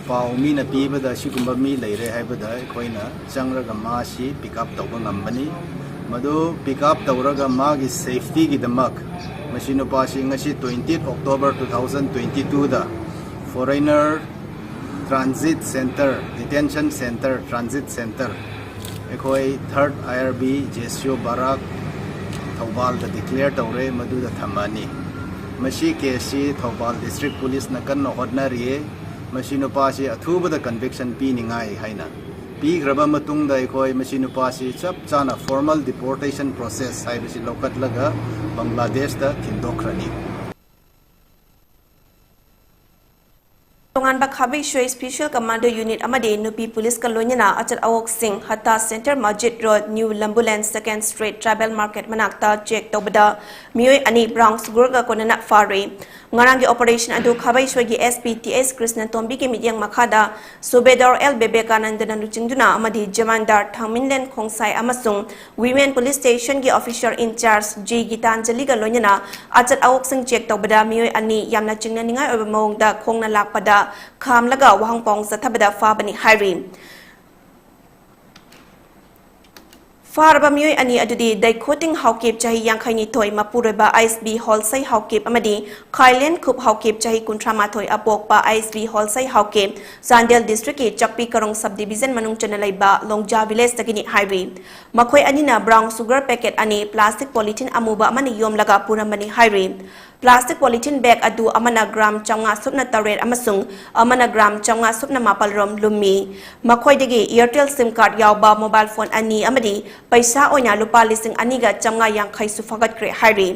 ꯄꯥꯎ ꯃꯤꯅ ꯄꯤꯕꯗ ꯁꯤꯒꯨꯝꯕ ꯃꯤ ꯂꯩꯔꯦ ꯍꯥꯏꯕꯗ ꯑꯩꯈꯣꯏꯅ ꯆꯪꯂꯒ ꯃꯥꯁꯤ ꯄꯤꯛ ꯑꯞ ꯇꯧꯕ ꯉꯝꯕꯅꯤ꯫ ꯃꯗꯨ ꯄꯤꯛ ꯑꯞ ꯇꯧꯔꯒ ꯃꯥꯒꯤ ꯁꯦꯐꯇꯤꯒꯤꯗꯃꯛ ꯃꯁꯤ ꯅꯨꯄꯥꯁꯤ ꯉꯁꯤ twenty October two thousand twenty twoꯗ Foreigner Transit Center, Detention Center, Transit Center, ꯑꯩꯈꯣꯏ third I R B, J C O Barak, ꯊꯧꯕꯥꯜꯗ declare ꯇꯧꯔꯦ, ꯃꯗꯨꯗ ꯊꯝꯃꯅꯤ꯫ ꯃꯁꯤ case ꯁꯤ ꯊꯧꯕꯥꯜ district police ꯅ ꯀꯟꯅ ꯍꯣꯠꯅꯔꯤꯌꯦ꯫ ꯃꯁꯤ ꯅꯨꯄꯥꯁꯤ ꯑꯊꯨꯕꯗ conviction ꯄꯤꯅꯤꯡꯉꯥꯏ ꯍꯥꯏꯅ ꯄꯤꯈ꯭ꯔꯕ ꯃꯇꯨꯡꯗ ꯑꯩꯈꯣꯏ ꯃꯁꯤ ꯅꯨꯄꯥꯁꯤ ꯆꯞ ꯆꯥꯅ formal deportation process ꯍꯥꯏꯕꯁꯤ ꯂꯧꯈꯠꯂꯒ ꯕꯪꯒ꯭ꯂꯥꯗꯦꯁꯇ ꯊꯤꯟꯗꯣꯛꯈ꯭ꯔꯅꯤ꯫ ꯇꯣꯉꯥꯟꯕ ꯈꯥꯕꯩꯁꯣꯏ Special Commando Unit ꯑꯃꯗꯤ ꯅꯨꯄꯤ ꯄꯨꯂꯤꯁꯀ ꯂꯣꯏꯅꯅ ꯑꯆꯠ ꯑꯋꯣꯛꯁꯤꯡ ꯍꯠꯇꯥ Centre, Masjid Road, New Lambuland, Second Street, Tribal Market ꯃꯅꯥꯛꯇ check ꯇꯧꯕꯗ ꯃꯤꯑꯣꯏ ꯑꯅꯤ brown sugar ꯒ ꯀꯣꯟꯅꯅ ꯐꯥꯔꯦ꯫ ꯉꯔꯥꯡꯒꯤ operation ꯑꯗꯨ ꯈꯥꯕꯩꯁꯣꯏꯒꯤ S P T S ꯀ꯭ꯔꯤꯁꯅꯇꯣꯝꯕꯤꯒꯤ ꯃꯤꯠꯌꯦꯡ ꯃꯈꯥꯗ ꯁꯨꯕꯦꯗꯥꯔ ꯑꯦꯜ ꯕꯦꯕꯦꯀꯥꯅꯟꯗꯅ ꯂꯨꯆꯤꯡꯗꯨꯅ ꯑꯃꯗꯤ ꯖꯃꯥꯟꯗꯥꯔ ꯊꯥꯡꯃꯤꯟꯂꯦꯟ ꯈꯣꯡꯁꯥꯏ ꯑꯃꯁꯨꯡ Women Police Station ꯒꯤ officer in charge G ꯒꯤꯇꯥꯟꯖꯂꯤꯒ ꯂꯣꯏꯅꯅ ꯑꯆꯠ ꯑꯋꯣꯛꯁꯤꯡ check ꯇꯧꯕꯗ ꯃꯤꯑꯣꯏ ꯑꯅꯤ ꯌꯥꯝꯅ ꯆꯤꯡꯅꯅꯤꯡꯉꯥꯏ ꯑꯣꯏꯕ ꯃꯑꯣꯡꯗ ꯈꯣꯡꯅ ꯂꯥꯛꯄꯗ ꯈꯥꯝꯂꯒ ꯋꯥꯍꯪ ꯄꯥꯎ ꯆꯠꯊꯕꯗ ꯐꯥꯕꯅꯤ ꯍꯥꯏꯔꯤ꯫ ꯐꯥꯔꯕ ꯃꯤꯑꯣꯏ ꯑꯅꯤ ꯑꯗꯨꯗꯤ ꯗꯩꯈꯣꯇꯤꯡ ꯍꯥꯎꯀꯤꯞ ꯆꯍꯤ ꯌꯥꯡꯈꯩꯅꯤꯊꯣꯏ ꯃꯄꯨꯔꯣꯏꯕ ꯑꯩꯁ ꯕꯤ ꯍꯣꯜꯁꯩ ꯍꯥꯎꯀꯤꯞ ꯑꯃꯗꯤ ꯈꯥꯏꯂꯦꯟ ꯈꯨꯞ ꯍꯥꯎꯀꯤꯞ ꯆꯍꯤ ꯀꯨꯟꯊ꯭ꯔꯥ ꯃꯥꯊꯣꯏ ꯑꯄꯣꯛꯄ ꯑꯩꯁ ꯕꯤ ꯍꯣꯜꯁꯩ ꯍꯥꯎꯀꯤꯞ ꯆꯥꯟꯗꯦꯜ district ꯀꯤ ꯆꯛꯄꯤ ꯀꯔꯣꯡ sub division ꯃꯅꯨꯡ ꯆꯟꯅ ꯂꯩꯕ ꯂꯣꯡꯖꯥ village ꯇꯒꯤꯅꯤ ꯍꯥꯏꯔꯤ꯫ ꯃꯈꯣꯏ ꯑꯅꯤꯅ brown sugar packet ꯑꯅꯤ plastic polythene ꯑꯃꯨꯕ ꯑꯃꯅ ꯌꯣꯝꯂꯒ ꯄꯨꯔꯝꯕꯅꯤ ꯍꯥꯏꯔꯤ꯫ Plastic polythene bag ꯑꯗꯨ ꯑꯃꯅ gram ꯆꯥꯝꯃꯉꯥ ꯁꯨꯞꯅ ꯇꯔꯦꯠ ꯑꯃꯁꯨꯡ ꯑꯃꯅ gram ꯆꯥꯝꯃꯉꯥ ꯁꯨꯞꯅ ꯃꯥꯄꯜ ꯔꯣꯝ ꯂꯨꯝꯃꯤ꯫ ꯃꯈꯣꯏꯗꯒꯤ Airtel sim card ꯌꯥꯎꯕ mobile phone ꯑꯅꯤ ꯑꯃꯗꯤ ꯄꯩꯁꯥ ꯑꯣꯏꯅ ꯂꯨꯄꯥ ꯂꯤꯁꯤꯡ ꯑꯅꯤꯒ ꯆꯥꯝꯃꯉꯥ ꯌꯥꯡꯈꯩꯁꯨ ꯐꯥꯒꯠꯈ꯭ꯔꯦ ꯍꯥꯏꯔꯤ꯫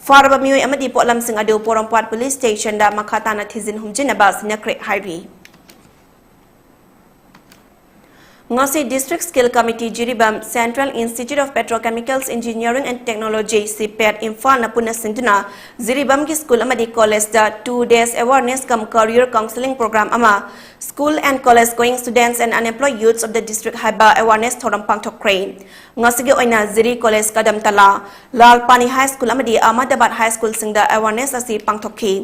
ꯐꯥꯔꯕ ꯃꯤꯑꯣꯏ ꯑꯃꯗꯤ ꯄꯣꯠꯂꯝꯁꯤꯡ ꯑꯗꯨ ꯄꯣꯔꯣꯝꯄꯥꯠ police station ꯗ ꯃꯈꯥ ꯇꯥꯅ ꯊꯤꯖꯤꯟ ꯍꯨꯝꯖꯤꯟꯅꯕ ꯁꯤꯟꯅꯈ꯭ꯔꯦ ꯍꯥꯏꯔꯤ꯫ ꯉꯁꯤ District Skill Committee Jiribam, Central Institute of Petrochemicals Engineering and Technology, CIPET, ꯏꯝꯐꯥꯜꯅ ꯄꯨꯟꯅ ꯁꯤꯟꯗꯨꯅ ꯖꯤꯔꯤꯕꯥꯝꯒꯤ school ꯑꯃꯗꯤ college ꯇ two days awareness cum career counselling program ꯑꯃ School and College Going Students and Unemployed Youths of the District ꯍꯥꯏꯕ awareness ꯊꯧꯔꯝ ꯄꯥꯡꯊꯣꯛꯈ꯭ꯔꯦ꯫ ꯉꯁꯤꯒꯤ ꯑꯣꯏꯅ ꯖꯤꯔꯤ college, ꯀꯗꯝꯇꯂꯥ, ꯂꯥꯜ ꯄꯥꯅꯤ high school ꯑꯃꯗꯤ ꯑꯍꯃꯗꯥꯕꯥꯗ high school ꯁꯤꯡꯗ awareness ꯑꯁꯤ ꯄꯥꯡꯊꯣꯛꯈꯤ꯫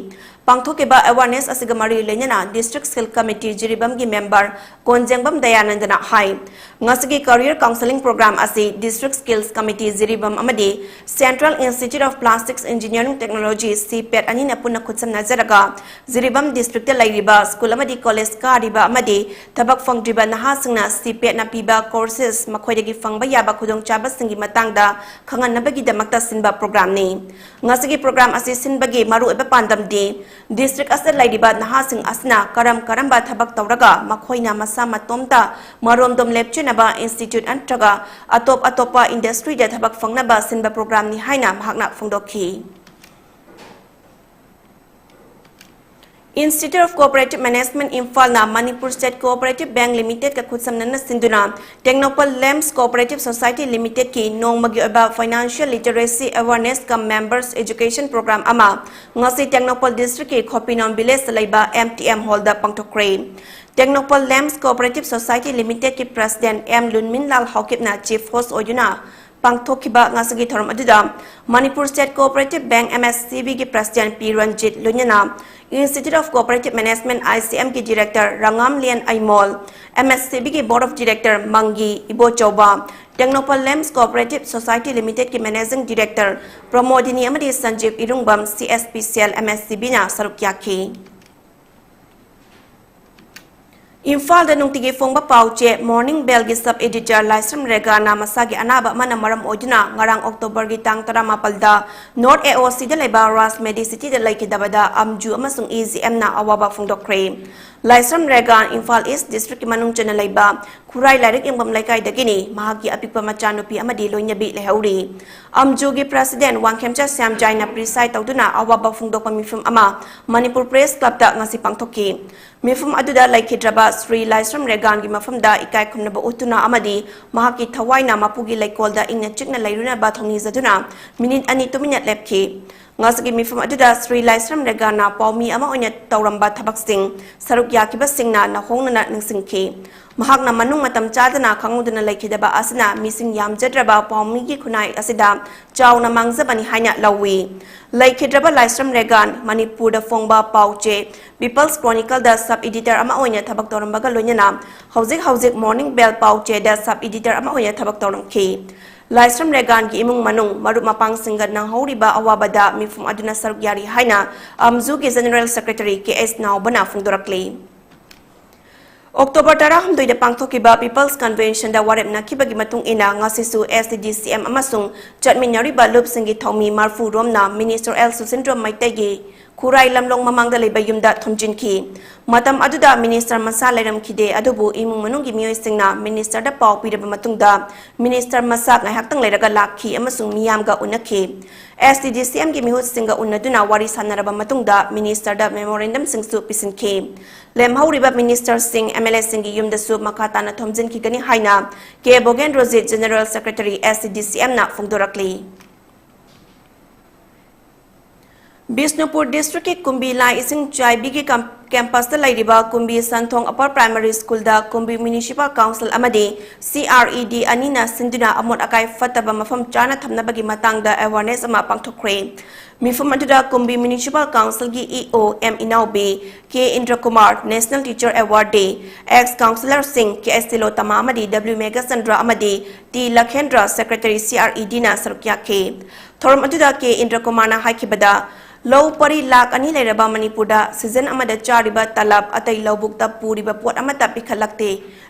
ꯄꯥꯡꯊꯣꯛꯈꯤꯕ awareness ꯑꯁꯤꯒ ꯃꯔꯤ ꯂꯩꯅꯅ District Skill Committee ꯖꯤꯔꯤꯕꯥꯝꯒꯤ member ꯀꯣꯟꯖꯦꯡꯕꯝ ꯗꯌꯥꯅꯟꯗꯅ ꯍꯥꯏ꯫ ꯉꯁꯤꯒꯤ Career Counselling Program ꯑꯁꯤ District Skills Committee ꯖꯤꯔꯤꯕꯥꯝ ꯑꯃꯗꯤ Central Institute of Plastics Engineering Technology, CIPET, ꯑꯅꯤꯅ ꯄꯨꯟꯅ ꯈꯨꯠꯁꯝꯅꯖꯔꯒ, ꯖꯤꯔꯤꯕꯥꯝ district ꯇ ꯂꯩꯔꯤꯕ school ꯑꯃꯗꯤ college ꯀꯥꯔꯤꯕ ꯑꯃꯗꯤ ꯊꯕꯛ ꯐꯪꯗ꯭ꯔꯤꯕ ꯅꯍꯥꯁꯤꯡꯅ ꯁꯤꯄꯦꯠꯅ ꯄꯤꯕ courses, ꯃꯈꯣꯏꯗꯒꯤ ꯐꯪꯕ ꯌꯥꯕ ꯈꯨꯗꯣꯡꯆꯥꯕꯁꯤꯡꯒꯤ ꯃꯇꯥꯡꯗ ꯈꯪꯍꯟꯅꯕꯒꯤꯗꯃꯛꯇ ꯁꯤꯟꯕ program ꯅꯤ꯫ ꯉꯁꯤꯒꯤ program ꯑꯁꯤ ꯁꯤꯟꯕꯒꯤ ꯃꯔꯨꯑꯣꯏꯕ ꯄꯥꯟꯗꯝꯗꯤ district ꯑꯁꯤꯗ ꯂꯩꯔꯤꯕ ꯅꯍꯥꯁꯤꯡ ꯑꯁꯤꯅ ꯀꯔꯝ ꯀꯔꯝꯕ ꯊꯕꯛ ꯇꯧꯔꯒ ꯃꯈꯣꯏꯅ ꯃꯁꯥ ꯃꯇꯣꯝꯇ ꯃꯔꯣꯝꯗꯣꯝ ꯂꯦꯞꯆꯅꯕ institute ꯅꯠꯇ꯭ꯔꯒ ꯑꯇꯣꯞ ꯑꯇꯣꯞꯄ industry ꯗ ꯊꯕꯛ ꯐꯪꯅꯕ ꯁꯤꯟꯕ program ꯅꯤ ꯍꯥꯏꯅ ꯃꯍꯥꯛꯅ ꯐꯣꯡꯗꯣꯛꯈꯤ꯫ Institute of Cooperative Management ꯏꯝꯐꯥꯜꯅ Manipur State Cooperative Bank Limited ꯀ ꯈꯨꯠꯁꯝꯅꯅ ꯁꯤꯟꯗꯨꯅ ꯇꯦꯡꯅꯧꯄꯜ ꯂꯦꯝꯁ Cooperative Society Limited ꯀꯤ ꯅꯣꯡꯃꯒꯤ ꯑꯣꯏꯕ Financial Literacy Awareness cum Members Education Program ꯑꯃ ꯉꯁꯤ ꯇꯦꯡꯅꯧꯄꯜ district ꯀꯤ ꯈꯣꯄꯤꯅꯣꯝ village ꯇ ꯂꯩꯕ M T M hall ꯗ ꯄꯥꯡꯊꯣꯛꯈ꯭ꯔꯦ꯫ ꯇꯦꯡꯅꯧꯄꯜ ꯂꯦꯝꯁ Cooperative Society Limited ꯀꯤ President M ꯂꯨꯟꯃꯤꯟꯂꯥꯜ ꯍꯥꯎꯀꯤꯞꯅ chief host ꯑꯣꯏꯗꯨꯅ ꯄꯥꯡꯊꯣꯛꯈꯤꯕ ꯉꯁꯤꯒꯤ ꯊꯧꯔꯝ ꯑꯗꯨꯗ Manipur State Cooperative Bank, M S C B ꯒꯤ President P ꯔꯟꯖꯤꯠ, ꯂꯣꯏꯅꯅ Institute of Cooperative Management, I C M ꯒꯤ Director ꯔꯉꯥꯝꯂꯦꯟ ꯑꯩꯃꯣꯜ, M S C B ꯒꯤ Board of Director ꯃꯪꯒꯤ Ibochouba, Tengnoupal ꯂꯦꯝꯁ Cooperative Society Limited ꯀꯤ Managing Director ꯄ꯭ꯔꯃꯣꯗꯤꯅꯤ ꯑꯃꯗꯤ ꯁꯟꯖꯤꯞ ꯏꯔꯨꯡꯕꯝ, C S P cell, M S C B ꯅ ꯁꯔꯨꯛ ꯌꯥꯈꯤ꯫ ꯏꯝꯐꯥꯜꯗ ꯅꯨꯡꯇꯤꯒꯤ ꯐꯣꯡꯕ ꯄꯥꯎ ꯆꯦ Morning Bell ꯒꯤ sub editor ꯂꯥꯏꯁ꯭ꯔꯝ ꯔꯦꯒꯥꯅ ꯃꯁꯥꯒꯤ ꯑꯅꯥꯕ ꯑꯃꯅ ꯃꯔꯝ ꯑꯣꯏꯗꯨꯅ ꯉꯔꯥꯡ October ꯒꯤ ꯇꯥꯡ ꯇꯔꯥꯃꯥꯄꯜꯗ North A O C ꯗ ꯂꯩꯕ Raj Medicity ꯗ ꯂꯩꯈꯤꯗꯕꯗ ꯑꯝꯖꯨ ꯑꯃꯁꯨꯡ E G M ꯅ ꯑꯋꯥꯕ ꯐꯣꯡꯗꯣꯛꯈ꯭ꯔꯦ꯫ ꯂꯥꯏꯁ꯭ꯔꯝ ꯔꯦꯒꯥ ꯏꯝꯐꯥꯜ East district ꯀꯤ ꯃꯅꯨꯡ ꯆꯟꯅ ꯂꯩꯕ ꯈꯨꯔꯥꯏ ꯂꯥꯏꯔꯤꯛ ꯌꯦꯡꯐꯝ ꯂꯩꯀꯥꯏꯗꯒꯤꯅꯤ꯫ ꯃꯍꯥꯛꯀꯤ ꯑꯄꯤꯛꯄ ꯃꯆꯥꯅꯨꯄꯤ ꯑꯃꯗꯤ ꯂꯣꯏꯅꯕꯤ ꯂꯩꯍꯧꯔꯤ꯫ ꯑꯝꯖꯨꯒꯤ President ꯋꯥꯡꯈꯦꯝꯆꯥ ꯁ꯭ꯌꯥꯝꯖꯥꯏꯅ preside ꯇꯧꯗꯨꯅ ꯑꯋꯥꯕ ꯐꯣꯡꯗꯣꯛꯄ ꯃꯤꯐꯝ ꯑꯃ Manipur Press Club ꯇ ꯉꯁꯤ ꯄꯥꯡꯊꯣꯛꯈꯤ꯫ ꯃꯤꯐꯝ ꯑꯗꯨꯗ ꯂꯩꯈꯤꯗ꯭ꯔꯕ ꯁ꯭ꯔꯤ ꯂꯥꯏꯁ꯭ꯔꯝ ꯔꯦꯒꯥꯟꯒꯤ ꯃꯐꯝꯗ ꯏꯀꯥꯏ ꯈꯨꯝꯅꯕ ꯎꯠꯇꯨꯅ ꯑꯃꯗꯤ ꯃꯍꯥꯛꯀꯤ ꯊꯋꯥꯏꯅ ꯃꯄꯨꯒꯤ ꯂꯩꯀꯣꯜꯗ ꯏꯪꯅ ꯆꯤꯛꯅ ꯂꯩꯔꯨꯅꯕ ꯊꯧꯅꯤꯖꯗꯨꯅ ꯃꯤꯅꯤꯠ ꯑꯅꯤ ꯇꯨꯃꯤꯟꯅ ꯂꯦꯞꯈꯤ꯫ ꯉꯁꯤꯒꯤ ꯃꯤꯐꯝ ꯑꯗꯨꯗ ꯁ꯭ꯔꯤ ꯂꯥꯏꯁ꯭ꯔꯝ ꯔꯦꯒꯥꯟꯅ ꯄꯥꯎꯃꯤ ꯑꯃ ꯑꯣꯏꯅ ꯇꯧꯔꯝꯕ ꯊꯕꯛꯁꯤꯡ ꯁꯔꯨꯛ ꯌꯥꯈꯤꯕꯁꯤꯡꯅ ꯅꯧꯍꯧꯅꯅ ꯅꯤꯡꯁꯤꯡꯈꯤ꯫ ꯃꯍꯥꯛꯅ ꯃꯅꯨꯡ ꯃꯇꯝ ꯆꯥꯗꯅ ꯈꯪꯍꯧꯗꯅ ꯂꯩꯈꯤꯗꯕ ꯑꯁꯤꯅ ꯃꯤꯁꯤꯡ ꯌꯥꯝꯖꯗ꯭ꯔꯕ ꯄꯥꯎꯃꯤꯒꯤ ꯈꯨꯟꯅꯥꯏ ꯑꯁꯤꯗ ꯆꯥꯎꯅ ꯃꯥꯡꯖꯕꯅꯤ ꯍꯥꯏꯅ ꯂꯧꯏ꯫ ꯂꯩꯈꯤꯗ꯭ꯔꯕ ꯂꯥꯏꯁ꯭ꯔꯝ ꯔꯦꯒꯥꯟ ꯃꯅꯤꯄꯨꯔꯗ ꯐꯣꯡꯕ ꯄꯥꯎꯆꯦ ꯄꯤꯄꯜꯁ ꯀ꯭ꯔꯣꯅꯤꯀꯜꯗ ꯁꯕ ꯏꯗꯤꯇꯔ ꯑꯃ ꯑꯣꯏꯅ ꯊꯕꯛ ꯇꯧꯔꯝꯕꯒ ꯂꯣꯏꯅꯅ ꯍꯧꯖꯤꯛ ꯍꯧꯖꯤꯛ ꯃꯣꯔꯅꯤꯡ ꯕꯦꯜ ꯄꯥꯎꯆꯦꯗ ꯁꯕ ꯏꯗꯤꯇꯔ ꯑꯃ ꯑꯣꯏꯅ ꯊꯕꯛ ꯇꯧꯔꯝꯈꯤ꯫ ꯂꯥꯏꯁ꯭ꯔꯝ ꯔꯦꯒꯥꯟꯒꯤ ꯏꯃꯨꯡ ꯃꯅꯨꯡ, ꯃꯔꯨꯞ ꯃꯄꯥꯡꯁꯤꯡꯒ ꯅꯪꯍꯧꯔꯤꯕ ꯑꯋꯥꯕꯗ ꯃꯤꯐꯝ ꯑꯗꯨꯅ ꯁꯔꯨꯛ ꯌꯥꯔꯤ ꯍꯥꯏꯅ ꯑꯝꯖꯨꯒꯤ ꯖꯦꯅꯔꯦꯜ ꯁꯦꯀ꯭ꯔꯦꯇꯔꯤ ꯀꯦ ꯑꯦꯁ ꯅꯥꯎꯕꯅ ꯐꯣꯡꯗꯣꯔꯛꯂꯤ꯫ ꯑꯣꯛꯇꯣꯕꯔ ꯇꯔꯥꯍꯨꯝꯗꯣꯏꯗ ꯄꯥꯡꯊꯣꯛꯈꯤꯕ ꯄꯤꯄꯜꯁ ꯀꯟꯚꯦꯟꯁꯟꯗ ꯋꯥꯔꯦꯞꯅꯈꯤꯕꯒꯤ ꯃꯇꯨꯡ ꯏꯟꯅ ꯉꯁꯤꯁꯨ ꯑꯦꯁ ꯇꯤ ꯗꯤ ꯁꯤ ꯑꯦꯝ ꯑꯃꯁꯨꯡ ꯆꯠꯃꯤꯟꯅꯔꯤꯕ ꯂꯨꯞꯁꯤꯡꯒꯤ ꯊꯧꯃꯤ ꯃꯔꯐꯨ ꯔꯣꯝꯅ ꯃꯤꯅꯤꯁꯇꯔ ꯑꯦꯜ ꯁꯨꯁꯤꯟꯗ꯭ꯔꯣ ꯃꯩꯇꯩꯒꯤ ꯈꯨꯔꯥꯏ ꯂꯝꯂꯣꯡ ꯃꯃꯥꯡꯗ ꯂꯩꯕ ꯌꯨꯝꯗ ꯊꯣꯝꯖꯤꯟꯈꯤ꯫ ꯃꯇꯝ ꯑꯗꯨꯗ ꯃꯤꯅꯤꯁꯇꯔ ꯃꯁꯥ ꯂꯩꯔꯝꯈꯤꯗꯦ, ꯑꯗꯨꯕꯨ ꯏꯃꯨꯡ ꯃꯅꯨꯡꯒꯤ ꯃꯤꯑꯣꯏꯁꯤꯡꯅ ꯃꯤꯅꯤꯁꯇꯔꯗ ꯄꯥꯎ ꯄꯤꯔꯕ ꯃꯇꯨꯡꯗ ꯃꯤꯅꯤꯁꯇꯔ ꯃꯁꯥ ꯉꯥꯏꯍꯥꯛꯇꯪ ꯂꯩꯔꯒ ꯂꯥꯛꯈꯤ ꯑꯃꯁꯨꯡ ꯃꯤꯌꯥꯝꯒ ꯎꯅꯈꯤ꯫ ꯑꯦꯁ ꯇꯤ ꯗꯤ ꯁꯤ ꯑꯦꯝꯒꯤ ꯃꯤꯍꯨꯠꯁꯤꯡꯒ ꯎꯅꯗꯨꯅ ꯋꯥꯔꯤ ꯁꯥꯟꯅꯔꯕ ꯃꯇꯨꯡꯗ ꯃꯤꯅꯤꯁꯇꯔꯗ ꯃꯦꯃꯣꯔꯦꯟꯗꯝꯁꯤꯡꯁꯨ ꯄꯤꯁꯤꯟꯈꯤ꯫ ꯂꯦꯝꯍꯧꯔꯤꯕ ꯃꯤꯅꯤꯁꯇꯔꯁꯤꯡ, ꯑꯦꯝ ꯑꯦꯜ ꯑꯦꯁꯤꯡꯒꯤ ꯌꯨꯝꯗꯁꯨ ꯃꯈꯥ ꯇꯥꯅ ꯊꯣꯝꯖꯤꯟꯈꯤꯒꯅꯤ ꯍꯥꯏꯅ ꯀꯦ ꯕꯣꯒꯦꯟꯗ꯭ꯔꯣꯖꯤꯠ, ꯖꯦꯅꯔꯦꯜ ꯁꯦꯀ꯭ꯔꯦꯇꯔꯤ, ꯑꯦꯁ ꯇꯤ ꯗꯤ ꯁꯤ ꯑꯦꯝꯅ ꯐꯣꯡꯗꯣꯔꯛꯂꯤ꯫ ꯕꯤꯁꯅꯨꯄꯨꯔ ꯗꯤꯁꯇ꯭ꯔꯤꯛꯀꯤ ꯀꯨꯝꯕꯤ ꯂꯥꯏ ꯏꯁꯤꯡ ꯆꯥꯏꯕꯤꯒꯤ ꯀꯝ-, ꯀꯦꯝꯄꯁꯇ ꯂꯩꯔꯤꯕ ꯀꯨꯝꯕꯤ ꯁꯟꯊꯣꯡ ꯑꯄꯔ ꯄ꯭ꯔꯥꯏꯃꯥꯔꯤ ꯁ꯭ꯀꯨꯜꯗ ꯀꯨꯝꯕꯤ ꯃ꯭ꯌꯨꯅꯤꯁꯤꯄꯥꯜ ꯀꯥꯎꯟꯁꯤꯜ ꯑꯃꯗꯤ ꯁꯤ ꯑꯥꯔ ꯏ ꯗꯤ ꯑꯅꯤꯅ ꯁꯤꯟꯗꯨꯅ ꯑꯃꯣꯠ ꯑꯀꯥꯏ ꯐꯠꯇꯕ ꯃꯐꯝ ꯆꯥꯅ ꯊꯝꯅꯕꯒꯤ ꯃꯇꯥꯡꯗ ꯑꯦꯋꯥꯔꯅꯦꯁ ꯑꯃ ꯄꯥꯡꯊꯣꯛꯈ꯭ꯔꯦ꯫ ꯃꯤꯐꯝ ꯑꯗꯨꯗ ꯀꯨꯝꯕꯤ ꯃ꯭ꯌꯨꯅꯤꯁꯤꯄꯥꯜ ꯀꯥꯎꯟꯁꯤꯜꯒꯤ E O M Inaobi, K Indrakumar, national teacher ꯑꯦꯋꯥꯔꯗꯤ ꯑꯦꯛꯁ ꯀꯥꯎꯟꯁꯤꯂꯔꯁꯤꯡ ꯀꯦ ꯑꯦꯁ ꯇꯤꯂꯣꯇꯃꯥ ꯑꯃꯗꯤ ꯗꯕ꯭ꯂꯤꯎ ꯃꯦꯘꯆꯟꯗ꯭ꯔ ꯑꯃꯗꯤ T Lakhendra, secretary C R E ꯗꯤꯅ ꯁꯔꯨꯛ ꯌꯥꯈꯤ꯫ ꯊꯧꯔꯝ ꯑꯗꯨꯗ ꯀꯦ ꯏꯟꯗ꯭ꯔꯀꯨꯃꯥꯔꯅ ꯍꯥꯏꯈꯤꯕꯗ, ꯂꯧ ꯄꯔꯤ ꯂꯥꯈ ꯑꯅꯤ ꯂꯩꯔꯕ ꯃꯅꯤꯄꯨꯔꯗ ꯁꯤꯖꯟ ꯑꯃꯗ ꯆꯥꯔꯤꯕ ꯇꯂꯕ ꯑꯇꯩ ꯂꯧꯕꯨꯛꯇ ꯄꯨꯔꯤꯕ ꯄꯣꯠ ꯑꯃꯠꯇ ꯄꯤꯈꯠꯂꯛꯇꯦ꯫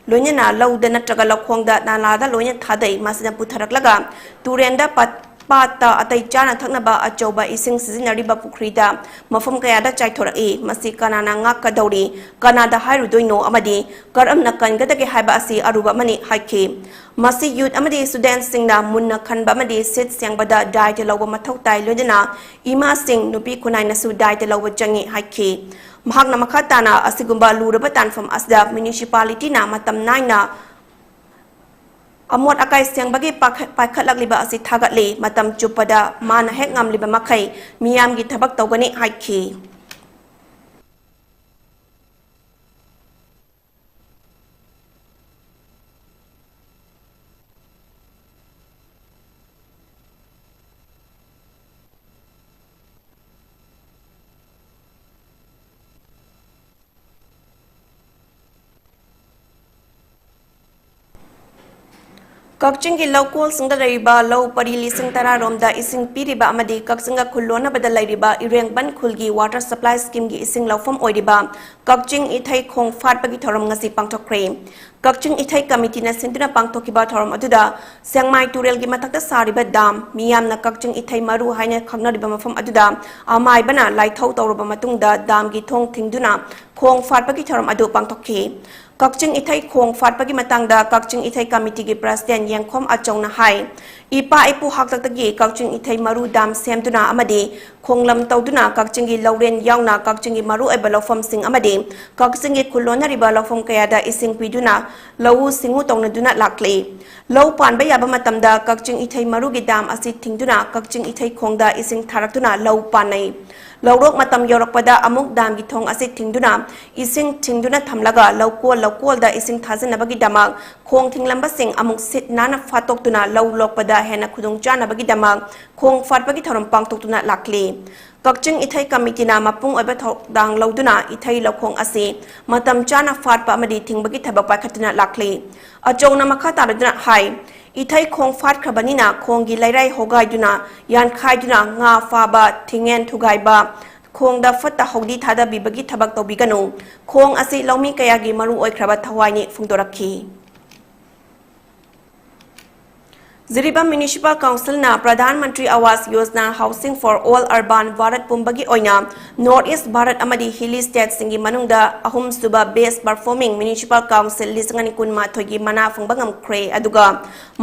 ꯂꯣꯏꯅꯅ ꯂꯧꯗ ꯅꯠꯇ꯭ꯔꯒ ꯂꯧꯈꯣꯡꯗ ꯅꯥꯂꯥꯗ ꯂꯣꯏꯅ ꯊꯥꯗꯩ꯫ ꯃꯁꯤꯅ ꯄꯨꯊꯔꯛꯂꯒ ꯇꯨꯔꯦꯟꯗ, ꯄꯥꯠ-, ꯄꯥꯠꯇ ꯑꯇꯩ ꯆꯥꯅ ꯊꯛꯅꯕ ꯑꯆꯧꯕ ꯏꯁꯤꯡ ꯁꯤꯖꯤꯟꯅꯔꯤꯕ ꯄꯨꯈ꯭ꯔꯤꯗ ꯃꯐꯝ ꯀꯌꯥꯗ ꯆꯥꯏꯊꯣꯔꯛꯏ꯫ ꯃꯁꯤ ꯀꯅꯥꯅ ꯉꯥꯛꯀꯗꯧꯔꯤ? ꯀꯅꯥꯗ ꯍꯥꯏꯔꯨꯗꯣꯏꯅꯣ? ꯑꯃꯗꯤ ꯀꯔꯝꯅ ꯀꯟꯒꯗꯒꯦ ꯍꯥꯏꯕ ꯑꯁꯤ ꯑꯔꯨꯕ ꯑꯃꯅꯤ ꯍꯥꯏꯈꯤ꯫ ꯃꯁꯤ ꯌꯨꯠ ꯑꯃꯗꯤ ꯁ꯭ꯇꯨꯗꯦꯟꯠꯁꯤꯡꯅ ꯃꯨꯟꯅ ꯈꯟꯕ ꯑꯃꯗꯤ ꯁꯤꯠ ꯁꯦꯡꯕꯗ ꯗꯥꯏꯇ ꯂꯧꯕ ꯃꯊꯧ ꯇꯥꯏ, ꯂꯣꯏꯅꯅ ꯏꯃꯥꯁꯤꯡ, ꯅꯨꯄꯤ ꯈꯨꯟꯅꯥꯏꯅꯁꯨ ꯗꯥꯏꯇ ꯂꯧꯕ ꯆꯪꯏ ꯍꯥꯏꯈꯤ꯫ ꯃꯍꯥꯛꯅ ꯃꯈꯥ ꯇꯥꯅ ꯑꯁꯤꯒꯨꯝꯕ ꯂꯨꯔꯕ ꯇꯥꯟꯐꯝ ꯑꯁꯤꯗ ꯃ꯭ꯌꯨꯅꯤꯁꯤꯄꯥꯂꯤꯇꯤꯅ ꯃꯇꯝ ꯅꯥꯏꯅ ꯑꯃꯣꯠ ꯑꯀꯥꯏ ꯁꯦꯡꯕꯒꯤ ꯄꯥꯈꯠ-, ꯄꯥꯏꯈꯠꯂꯛꯂꯤꯕ ꯑꯁꯤ ꯊꯥꯒꯠꯂꯤ꯫ ꯃꯇꯝ ꯆꯨꯞꯄꯗ ꯃꯥꯅ ꯍꯦꯛ ꯉꯝꯂꯤꯕ ꯃꯈꯩ ꯃꯤꯌꯥꯝꯒꯤ ꯊꯕꯛ ꯇꯧꯒꯅꯤ ꯍꯥꯏꯈꯤ꯫ ꯀꯛꯆꯤꯡꯒꯤ ꯂꯧꯀꯣꯜꯁꯤꯡꯗ ꯂꯩꯔꯤꯕ ꯂꯧ ꯄꯔꯤ ꯂꯤꯁꯤꯡ ꯇꯔꯥ ꯔꯣꯝꯗ ꯏꯁꯤꯡ ꯄꯤꯔꯤꯕ ꯑꯃꯗꯤ ꯀꯛꯆꯤꯡꯒ ꯈꯨꯜꯂꯣꯟꯅꯕꯗ ꯂꯩꯔꯤꯕ ꯏꯔꯦꯡꯕꯟ ꯈꯨꯜꯒꯤ water supply scheme ꯒꯤ ꯏꯁꯤꯡ ꯂꯧꯐꯝ ꯑꯣꯏꯔꯤꯕ ꯀꯛꯆꯤꯡ ꯏꯊꯩ ꯈꯣꯡ ꯐꯥꯠꯄꯒꯤ ꯊꯧꯔꯝ ꯉꯁꯤ ꯄꯥꯡꯊꯣꯛꯈ꯭ꯔꯦ꯫ ꯀꯛꯆꯤꯡ ꯏꯊꯩ ꯀꯃꯤꯇꯤꯅ ꯁꯤꯟꯗꯨꯅ ꯄꯥꯡꯊꯣꯛꯈꯤꯕ ꯊꯧꯔꯝ ꯑꯗꯨꯗ ꯁꯦꯡꯃꯥꯏ ꯇꯨꯔꯦꯜꯒꯤ ꯃꯊꯛꯇ ꯁꯥꯔꯤꯕ ꯗꯥꯝ, ꯃꯤꯌꯥꯝꯅ ꯀꯛꯆꯤꯡ ꯏꯊꯩ ꯃꯔꯨ ꯍꯥꯏꯅ ꯈꯪꯅꯔꯤꯕ ꯃꯐꯝ ꯑꯗꯨꯗ ꯑꯃꯥꯏꯕꯅ ꯂꯥꯏꯊꯧ ꯇꯧꯔꯕ ꯃꯇꯨꯡꯗ ꯗꯥꯝꯒꯤ ꯊꯣꯡ ꯊꯤꯡꯗꯨꯅ ꯈꯣꯡ ꯐꯥꯠꯄꯒꯤ ꯊꯧꯔꯝ ꯑꯗꯨ ꯄꯥꯡꯊꯣꯛꯈꯤ꯫ ꯀꯛꯆꯤꯡ ꯏꯊꯩ ꯈꯣꯡ ꯐꯥꯠꯄꯒꯤ ꯃꯇꯥꯡꯗ ꯀꯛꯆꯤꯡ ꯏꯊꯩ ꯀꯃꯤꯇꯤꯒꯤ president ꯌꯦꯡꯈꯣꯝ ꯑꯆꯧꯅ ꯍꯥꯏ, ꯏꯄꯥ ꯏꯄꯨ ꯍꯥꯛꯇꯛꯇꯒꯤ ꯀꯛꯆꯤꯡ ꯏꯊꯩ ꯃꯔꯨ ꯗꯥꯝ ꯁꯦꯝꯗꯨꯅ ꯑꯃꯗꯤ ꯈꯣꯡꯂꯝ ꯇꯧꯗꯨꯅ ꯀꯛꯆꯤꯡꯒꯤ ꯂꯧꯔꯦꯟ ꯌꯥꯎꯅ ꯀꯛꯆꯤꯡꯒꯤ ꯃꯔꯨꯑꯣꯏꯕ ꯂꯧꯐꯝꯁꯤꯡ ꯑꯃꯗꯤ ꯀꯛꯆꯤꯡꯒꯤ ꯈꯨꯜꯂꯣꯟꯅꯔꯤꯕ ꯂꯧꯐꯝ ꯀꯌꯥꯗ ꯏꯁꯤꯡ ꯄꯤꯗꯨꯅ ꯂꯧꯎ ꯁꯤꯡꯎ ꯇꯧꯅꯗꯨꯅ ꯂꯥꯛꯂꯤ꯫ ꯂꯧ ꯄꯥꯟꯕ ꯌꯥꯕ ꯃꯇꯝꯗ ꯀꯛꯆꯤꯡ ꯏꯊꯩ ꯃꯔꯨꯒꯤ ꯗꯥꯝ ꯑꯁꯤ ꯊꯤꯡꯗꯨꯅ ꯀꯛꯆꯤꯡ ꯏꯊꯩ ꯈꯣꯡꯗ ꯏꯁꯤꯡ ꯊꯥꯔꯛꯇꯨꯅ ꯂꯧ ꯄꯥꯟꯅꯩ꯫ ꯂꯧꯔꯣꯛ ꯃꯇꯝ ꯌꯧꯔꯛꯄꯗ ꯑꯃꯨꯛ ꯗꯥꯝꯒꯤ ꯊꯣꯡ ꯑꯁꯤ ꯊꯤꯡꯗꯨꯅ ꯏꯁꯤꯡ ꯊꯤꯡꯗꯨꯅ ꯊꯝꯂꯒ ꯂꯧꯀꯣꯜ ꯂꯧꯀꯣꯜꯗ ꯏꯁꯤꯡ ꯊꯥꯖꯤꯟꯅꯕꯒꯤꯗꯃꯛ ꯈꯣꯡ ꯊꯤꯡꯂꯝꯕꯁꯤꯡ ꯑꯃꯨꯛ ꯁꯤꯠ ꯅꯥꯟꯅ ꯐꯥꯠꯇꯣꯛꯇꯨꯅ ꯂꯧ ꯂꯣꯛꯄꯗ ꯍꯦꯟꯅ ꯈꯨꯗꯣꯡꯆꯥꯅꯕꯒꯤꯗꯃꯛ ꯈꯣꯡ ꯐꯥꯠꯄꯒꯤ ꯊꯧꯔꯝ ꯄꯥꯡꯊꯣꯛꯇꯨꯅ ꯂꯥꯛꯂꯤ꯫ ꯀꯛꯆꯤꯡ ꯏꯊꯩ ꯀꯃꯤꯇꯤꯅ ꯃꯄꯨꯡ ꯑꯣꯏꯕ ꯊꯧꯗꯥꯡ ꯂꯧꯗꯨꯅ ꯏꯊꯩ ꯂꯧꯈꯣꯡ ꯑꯁꯤ ꯃꯇꯝ ꯆꯥꯅ ꯐꯥꯠꯄ ꯑꯃꯗꯤ ꯊꯤꯡꯕꯒꯤ ꯊꯕꯛ ꯄꯥꯏꯈꯠꯇꯨꯅ ꯂꯥꯛꯂꯤ꯫ ꯑꯆꯧꯅ ꯃꯈꯥ ꯇꯥꯔꯗꯨꯅ ꯍꯥꯏ, ꯏꯊꯩ ꯈꯣꯡ ꯐꯥꯠꯈ꯭ꯔꯕꯅꯤꯅ ꯈꯣꯡꯒꯤ ꯂꯩꯔꯥꯏ ꯍꯣꯒꯥꯏꯗꯨꯅ, ꯌꯥꯟꯈꯥꯏꯗꯨꯅ ꯉꯥ ꯐꯥꯕ, ꯊꯤꯡꯉꯦꯟ ꯊꯨꯒꯥꯏꯕ, ꯈꯣꯡꯗ ꯐꯠꯇ ꯍꯥꯎꯗꯤ ꯊꯥꯗꯕꯤꯕꯒꯤ ꯊꯕꯛ ꯇꯧꯕꯤꯒꯅꯨ꯫ ꯈꯣꯡ ꯑꯁꯤ ꯂꯧꯃꯤ ꯀꯌꯥꯒꯤ ꯃꯔꯨ ꯑꯣꯏꯈ꯭ꯔꯕ ꯊꯋꯥꯏꯅꯤ ꯐꯣꯡꯗꯣꯔꯛꯈꯤ꯫ ꯖꯤꯔꯤꯕꯥꯝ Municipal Council ꯅ Pradhan Mantri Awas Yojana Housing for All Urban Bharat ꯄꯨꯝꯕꯒꯤ ꯑꯣꯏꯅ North East ꯚꯥꯔꯠ ꯑꯃꯗꯤ hilly state ꯁꯤꯡꯒꯤ ꯃꯅꯨꯡꯗ ꯑꯍꯨꯝꯁꯨꯕ best performing municipal council ꯂꯤꯁꯤꯡ ꯑꯅꯤ ꯀꯨꯟꯃꯥꯊꯣꯏꯒꯤ ꯃꯅꯥ ꯐꯪꯕ ꯉꯝꯈ꯭ꯔꯦ꯫ ꯑꯗꯨꯒ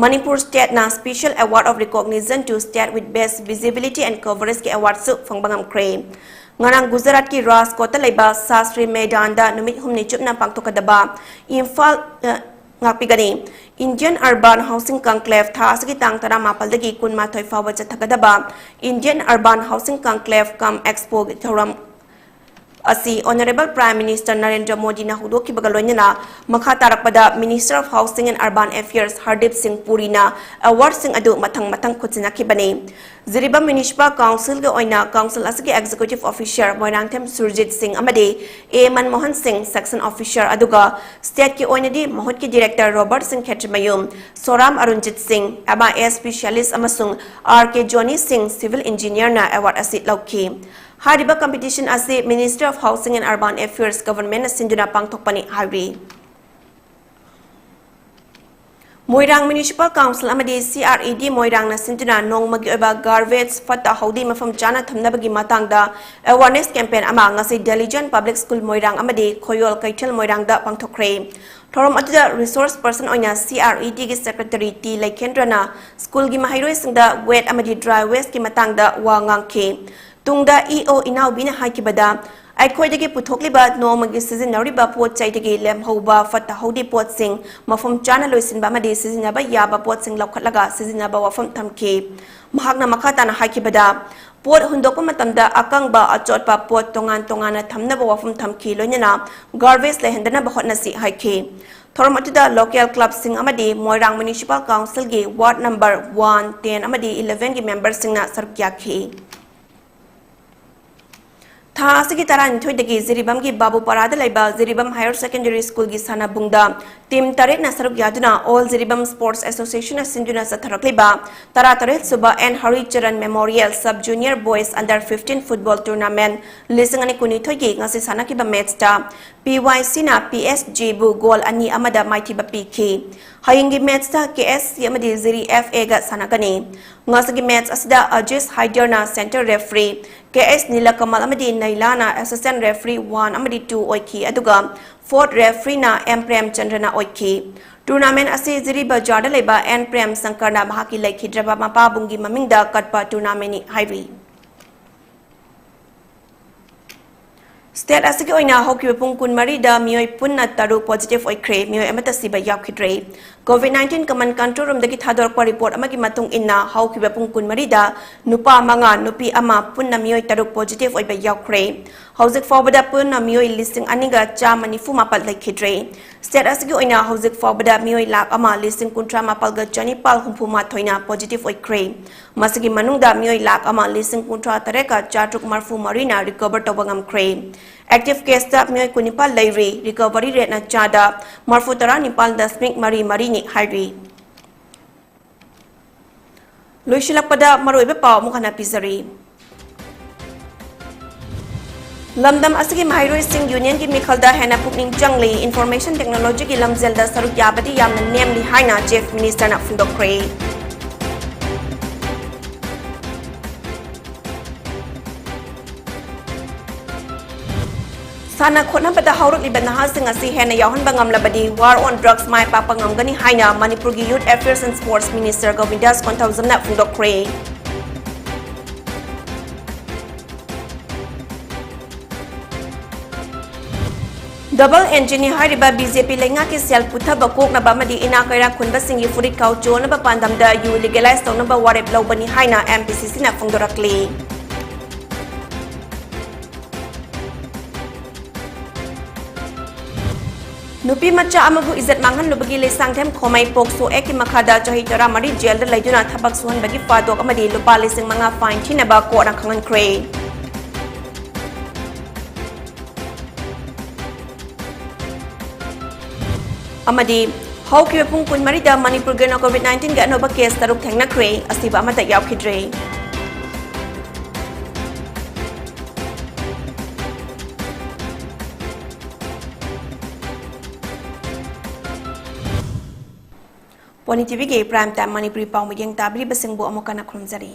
ꯃꯅꯤꯄꯨꯔ state ꯅ special award of recognition to state with best visibility and coverage ꯀꯤ award ꯁꯨ ꯐꯪꯕ ꯉꯝꯈ꯭ꯔꯦ꯫ ꯉꯔꯥꯡ ꯒꯨꯖꯔꯥꯠꯀꯤ ꯔꯥꯖꯀꯣꯠꯇ ꯂꯩꯕ ꯁꯥꯁꯇ꯭ꯔꯤ ꯃꯩꯗꯥꯟꯗ ꯅꯨꯃꯤꯠ ꯍꯨꯝꯅꯤ ꯆꯨꯞꯅ ꯄꯥꯡꯊꯣꯛꯀꯗꯕ ꯏꯝꯐꯥꯜ, ꯑ, ꯉꯥꯛꯄꯤꯒꯅꯤ꯫ Indian Urban Housing Conclave ꯊꯥ ꯑꯁꯤꯒꯤ ꯇꯥꯡ ꯇꯔꯥꯃꯥꯄꯜꯗꯒꯤ ꯀꯨꯟꯃꯥꯊꯣꯏ ꯐꯥꯎꯕ ꯆꯠꯊꯒꯗꯕ Indian Urban Housing Conclave cum Expo ꯊꯧꯔꯝ ꯑꯁꯤ Honourable Prime Minister ꯅꯔꯦꯟꯗ꯭ꯔ ꯃꯣꯗꯤꯅ ꯍꯧꯗꯣꯛꯈꯤꯕꯒ ꯂꯣꯏꯅꯅ ꯃꯈꯥ ꯇꯥꯔꯛꯄꯗ Minister of Housing and Urban Affairs Hardeep ꯁꯤꯡ ꯄꯨꯔꯤꯅ awardꯁꯤꯡ ꯑꯗꯨ ꯃꯊꯪ ꯃꯊꯪ ꯈꯨꯠꯁꯤꯟꯅꯈꯤꯕꯅꯤ꯫ ꯖꯤꯔꯤꯕꯥꯝ Municipal Councilꯒꯤ ꯑꯣꯏꯅ Council ꯑꯁꯤꯒꯤ Executive Officer ꯃꯣꯏꯔꯥꯡꯊꯦꯝ ꯁꯨꯔꯖꯤꯠ ꯁꯤꯡ ꯑꯃꯗꯤ ꯑꯦ ꯃꯟꯃꯣꯍꯟ ꯁꯤꯡ Section Officer, ꯑꯗꯨꯒ Stateꯀꯤ ꯑꯣꯏꯅꯗꯤ ꯃꯍꯨꯠꯀꯤ Director ꯔꯣꯕꯔꯠ ꯁꯤꯡ ꯈꯦꯇ꯭ꯔꯤꯃꯌꯨꯝ, ꯁꯣꯔꯥꯝ ꯑꯔꯨꯟꯖꯤꯠ ꯁꯤꯡ, M I S Specialist ꯑꯃꯁꯨꯡ R K ꯖꯣꯅꯤ ꯁꯤꯡ Civil Engineerꯅ award ꯑꯁꯤ ꯂꯧꯈꯤ꯫ ꯍꯥꯏꯔꯤꯕ competition ꯑꯁꯤ Ministry of Housing and Urban Affairs Governmentꯅ ꯁꯤꯟꯗꯨꯅ ꯄꯥꯡꯊꯣꯛꯄꯅꯤ ꯍꯥꯏꯔꯤ꯫ ꯃꯣꯏꯔꯥꯡ Municipal Council ꯑꯃꯗꯤ C R E D ꯃꯣꯏꯔꯥꯡꯅ ꯁꯤꯟꯗꯨꯅ ꯅꯣꯡꯃꯒꯤ ꯑꯣꯏꯕ garbage ꯐꯠꯇ ꯍꯥꯎꯗꯤ ꯃꯐꯝ ꯆꯥꯅ ꯊꯝꯅꯕꯒꯤ ꯃꯇꯥꯡꯗ awareness campaign ꯑꯃ ꯉꯁꯤ Diligent Public School ꯃꯣꯏꯔꯥꯡ ꯑꯃꯗꯤ ꯈꯣꯌꯣꯜ ꯀꯩꯊꯦꯜ ꯃꯣꯏꯔꯥꯡꯗ ꯄꯥꯡꯊꯣꯛꯈ꯭ꯔꯦ꯫ ꯊꯧꯔꯝ ꯑꯗꯨꯗ resource person ꯑꯣꯏꯅ C R E Dꯒꯤ Secretary ꯇꯤ ꯂꯩꯈꯦꯟꯗ꯭ꯔꯅ schoolꯒꯤ ꯃꯍꯩꯔꯣꯏꯁꯤꯡꯗ wet ꯑꯃꯗꯤ dry wasteꯀꯤ ꯃꯇꯥꯡꯗ ꯋꯥ ꯉꯥꯡꯈꯤ꯫ ꯇꯨꯡꯗ E O ꯏꯅꯥꯎꯕꯤꯅ ꯍꯥꯏꯈꯤꯕꯗ, ꯑꯩꯈꯣꯏꯗꯒꯤ ꯄꯨꯊꯣꯛꯂꯤꯕ ꯅꯣꯡꯃꯒꯤ ꯁꯤꯖꯤꯟꯅꯔꯤꯕ ꯄꯣꯠ ꯆꯩꯗꯒꯤ ꯂꯦꯝꯍꯧꯕ ꯐꯠꯇ ꯍꯥꯎꯗꯤ ꯄꯣꯠꯁꯤꯡ ꯃꯐꯝ ꯆꯥꯅ ꯂꯣꯏꯁꯤꯟꯕ ꯑꯃꯗꯤ ꯁꯤꯖꯤꯟꯅꯕ ꯌꯥꯕ ꯄꯣꯠꯁꯤꯡ ꯂꯧꯈꯠꯂꯒ ꯁꯤꯖꯤꯟꯅꯕ ꯋꯥꯐꯝ ꯊꯝꯈꯤ꯫ ꯃꯍꯥꯛꯅ ꯃꯈꯥ ꯇꯥꯅ ꯍꯥꯏꯈꯤꯕꯗ, ꯄꯣꯠ ꯍꯨꯟꯗꯣꯛꯄ ꯃꯇꯝꯗ ꯑꯀꯪꯕ, ꯑꯆꯣꯠꯄ ꯄꯣꯠ ꯇꯣꯉꯥꯟ ꯇꯣꯉꯥꯟꯅ ꯊꯝꯅꯕ ꯋꯥꯐꯝ ꯊꯝꯈꯤ, ꯂꯣꯏꯅꯅ garbage ꯂꯩꯍꯟꯗꯅꯕ ꯍꯣꯠꯅꯁꯤ ꯍꯥꯏꯈꯤ꯫ ꯊꯧꯔꯝ ꯑꯗꯨꯗ local clubꯁꯤꯡ ꯑꯃꯗꯤ ꯃꯣꯏꯔꯥꯡ Municipal Councilꯒꯤ ward number one, ten ꯑꯃꯗꯤ elevenꯒꯤ memberꯁꯤꯡꯅ ꯁꯔꯨꯛ ꯌꯥꯈꯤ꯫ ꯊꯥ ꯑꯁꯤꯒꯤ ꯇꯔꯥꯅꯤꯊꯣꯏꯗꯒꯤ ꯖꯤꯔꯤꯕꯥꯝꯒꯤ ꯕꯥꯕꯨꯄꯥꯔꯥꯗ ꯂꯩꯕ ꯖꯤꯔꯤꯕꯥꯝ Higher Secondary Schoolꯒꯤ ꯁꯥꯟꯅꯕꯨꯡꯗ team ꯇꯔꯦꯠꯅ ꯁꯔꯨꯛ ꯌꯥꯗꯨꯅ All Jiribam Sports Associationꯅ ꯁꯤꯟꯗꯨꯅ ꯆꯠꯊꯔꯛꯂꯤꯕ ꯇꯔꯥꯇꯔꯦꯠ ꯁꯨꯕ N Hari Charan Memorial Sub Junior Boys Under fifteen Football Tournament ꯂꯤꯁꯤꯡ ꯑꯅꯤ ꯀꯨꯟꯅꯤꯊꯣꯏꯒꯤ ꯉꯁꯤ ꯁꯥꯟꯅꯈꯤꯕ matchꯇ P Y Cꯅ P S Gꯕꯨ goal ꯑꯅꯤ ꯑꯃꯗ ꯃꯥꯏꯊꯤꯕ ꯄꯤꯈꯤ꯫ ꯍꯌꯦꯡꯒꯤ matchꯇ K S C ꯑꯃꯗꯤ ꯖꯤꯔꯤ F Aꯒ ꯁꯥꯟꯅꯒꯅꯤ꯫ ꯉꯁꯤꯒꯤ match ꯑꯁꯤꯗ ꯑꯖꯤꯁ ꯍꯥꯏꯗꯔꯅ center referee, K S ꯅꯤꯂꯀꯃꯜ ꯑꯃꯗꯤ ꯅꯩꯂꯥꯅ assistant referee one ꯑꯃꯗꯤ two ꯑꯣꯏꯈꯤ, ꯑꯗꯨꯒ fourth refereeꯅ M ꯄ꯭ꯔꯦꯝꯆꯟꯗ꯭ꯔꯅ ꯑꯣꯏꯈꯤ꯫ Tournament ꯑꯁꯤ ꯖꯤꯔꯤ ꯕꯖꯥꯔꯗ ꯂꯩꯕ N ꯄ꯭ꯔꯦꯝ ꯁꯪꯀꯔꯅ ꯃꯍꯥꯛꯀꯤ ꯂꯩꯈꯤꯗ꯭ꯔꯕ ꯃꯄꯥꯕꯨꯡꯒꯤ ꯃꯃꯤꯡꯗ ꯀꯠꯄ tournamentꯅꯤ ꯍꯥꯏꯔꯤ꯫ State ꯑꯁꯤꯒꯤ ꯑꯣꯏꯅ ꯍꯧꯈꯤꯕ ꯄꯨꯡ ꯀꯨꯟꯃꯔꯤꯗ ꯃꯤꯑꯣꯏ ꯄꯨꯟꯅ ꯇꯔꯨꯛ positive ꯑꯣꯏꯈ꯭ꯔꯦ, ꯃꯤꯑꯣꯏ ꯑꯃꯠꯇ ꯁꯤꯕ ꯌꯥꯎꯈꯤꯗ꯭ꯔꯦ꯫ COVID nineteen command control roomꯗꯒꯤ ꯊꯥꯗꯣꯔꯛꯄ report ꯑꯃꯒꯤ ꯃꯇꯨꯡ ꯏꯟꯅ, ꯍꯧꯈꯤꯕ ꯄꯨꯡ ꯀꯨꯟꯃꯔꯤꯗ ꯅꯨꯄꯥ ꯃꯉꯥ, ꯅꯨꯄꯤ ꯑꯃ, ꯄꯨꯟꯅ ꯃꯤꯑꯣꯏ ꯇꯔꯨꯛ positive ꯑꯣꯏꯕ ꯌꯥꯎꯈ꯭ꯔꯦ꯫ ꯍꯧꯖꯤꯛ ꯐꯥꯎꯕꯗ ꯄꯨꯟꯅ ꯃꯤꯑꯣꯏ ꯂꯤꯁꯤꯡ ꯑꯅꯤꯒ ꯆꯥꯝꯃ ꯅꯤꯐꯨ ꯃꯥꯄꯜ ꯂꯩꯈꯤꯗ꯭ꯔꯦ꯫ State ꯑꯁꯤꯒꯤ ꯑꯣꯏꯅ ꯍꯧꯖꯤꯛ ꯐꯥꯎꯕꯗ ꯃꯤꯑꯣꯏ ꯂꯥꯈ ꯑꯃ ꯂꯤꯁꯤꯡ ꯀꯨꯟꯊ꯭ꯔꯥ ꯃꯥꯄꯜꯒ ꯆꯅꯤꯄꯥꯜ ꯍꯨꯝꯐꯨ ꯃꯥꯊꯣꯏꯅ positive ꯑꯣꯏꯈ꯭ꯔꯦ꯫ ꯃꯁꯤꯒꯤ ꯃꯅꯨꯡꯗ ꯃꯤꯑꯣꯏ ꯂꯥꯈ ꯑꯃ ꯂꯤꯁꯤꯡ ꯀꯨꯟꯊ꯭ꯔꯥ ꯇꯔꯦꯠꯀ ꯆꯥꯇ꯭ꯔꯨꯛ ꯃꯔꯤꯐꯨ ꯃꯔꯤꯅ recover ꯇꯧꯕ ꯉꯝꯈ꯭ꯔꯦ꯫ Active caseꯇ ꯃꯤꯑꯣꯏ ꯀꯨꯟꯅꯤꯄꯥꯜ ꯂꯩꯔꯤ꯫ Recovery rateꯅ ꯆꯥꯗ ꯃꯔꯤꯐꯨ ꯇꯔꯥ ꯅꯤꯄꯥꯜ ꯗꯁꯃꯤꯛ ꯃꯔꯤ ꯃꯔꯤꯅꯤ ꯍꯥꯏꯔꯤ꯫ ꯂꯣꯏꯁꯤꯜꯂꯛꯄꯗ ꯃꯔꯨꯑꯣꯏꯕ ꯄꯥꯎ ꯑꯃꯨꯛ ꯍꯟꯅ ꯄꯤꯖꯔꯤ꯫ ꯂꯝꯗꯝ ꯑꯁꯤꯒꯤ ꯃꯍꯩꯔꯣꯏꯁꯤꯡ unionꯒꯤ ꯃꯤꯈꯜꯗ ꯍꯦꯟꯅ ꯄꯨꯛꯅꯤꯡ ꯆꯪꯂꯤ꯫ Information technologyꯒꯤ ꯂꯝꯖꯦꯜꯗ ꯁꯔꯨꯛ ꯌꯥꯕꯗꯤ ꯌꯥꯝꯅ ꯅꯦꯝꯂꯤ ꯍꯥꯏꯅ Chief Ministerꯅ ꯐꯣꯡꯗꯣꯛꯈ꯭ꯔꯦ꯫ ꯁꯥꯟꯅ ꯈꯣꯠꯅꯕꯗ ꯍꯧꯔꯛꯂꯤꯕ ꯅꯍꯥꯁꯤꯡ ꯑꯁꯤ ꯍꯦꯟꯅ ꯌꯥꯎꯍꯟꯕ ꯉꯝꯂꯕꯗꯤ War on Drugs ꯃꯥꯏ ꯄꯥꯛꯄ ꯉꯝꯒꯅꯤ ꯍꯥꯏꯅ ꯃꯅꯤꯄꯨꯔꯒꯤ Youth Affairs and Sports Minister Govindas ꯀꯣꯟꯊꯧꯖꯝꯅ ꯐꯣꯡꯗꯣꯛꯈ꯭ꯔꯦ꯫ Double engineꯅꯤ ꯍꯥꯏꯔꯤꯕ BJP ꯂꯩꯉꯥꯛꯀꯤ ꯁꯦꯜ ꯄꯨꯊꯕ ꯀꯣꯛꯅꯕ ꯑꯃꯗꯤ ꯏꯅꯥꯛ ꯀꯩꯔꯥꯛ ꯈꯨꯟꯕꯁꯤꯡꯒꯤ ꯐꯨꯔꯤꯠ ꯈꯥꯎ ꯆꯣꯟꯅꯕ ꯄꯥꯟꯗꯝꯗ ꯌꯨ legalize ꯇꯧꯅꯕ ꯋꯥꯔꯦꯞ ꯂꯧꯕꯅꯤ ꯍꯥꯏꯅ MPCCꯅ ꯐꯣꯡꯗꯣꯔꯛꯂꯤ꯫ ꯅꯨꯄꯤ ꯃꯆꯥ ꯑꯃꯕꯨ ꯏꯖꯠ ꯃꯥꯡꯍꯟꯂꯨꯕꯒꯤ ꯂꯩꯁꯥꯡꯊꯦꯝ ꯈꯣꯃꯩ POCSO Actꯀꯤ ꯃꯈꯥꯗ ꯆꯍꯤ ꯇꯔꯥꯃꯔꯤ jailꯗ ꯂꯩꯗꯨꯅ ꯊꯕꯛ ꯁꯨꯍꯟꯕꯒꯤ ꯐꯥꯗꯣꯛ ꯑꯃꯗꯤ ꯂꯨꯄꯥ ꯂꯤꯁꯤꯡ ꯃꯉꯥ fine ꯊꯤꯅꯕ courtꯅ ꯈꯪꯍꯟꯈ꯭ꯔꯦ꯫ ꯑꯃꯗꯤ ꯍꯧꯈꯤꯕ ꯄꯨꯡ ꯀꯨꯟꯃꯔꯤꯗ ꯃꯅꯤꯄꯨꯔꯒꯤ ꯑꯣꯏꯅ COVID nineteenꯒꯤ ꯑꯅꯧꯕ case ꯇꯔꯨꯛ ꯊꯦꯡꯅꯈ꯭ꯔꯦ, ꯑꯁꯤꯕ ꯑꯃꯠꯇ ꯌꯥꯎꯈꯤꯗ꯭ꯔꯦ꯫ ꯄꯣꯅꯤ TVꯒꯤ Prime Time ꯃꯅꯤꯄꯨꯔꯤ ꯄꯥꯎ ꯃꯤꯠꯌꯦꯡ ꯇꯥꯕꯤꯔꯤꯕꯁꯤꯡꯕꯨ ꯑꯃꯨꯛ ꯍꯟꯅ ꯈꯨꯔꯨꯝꯖꯔꯤ꯫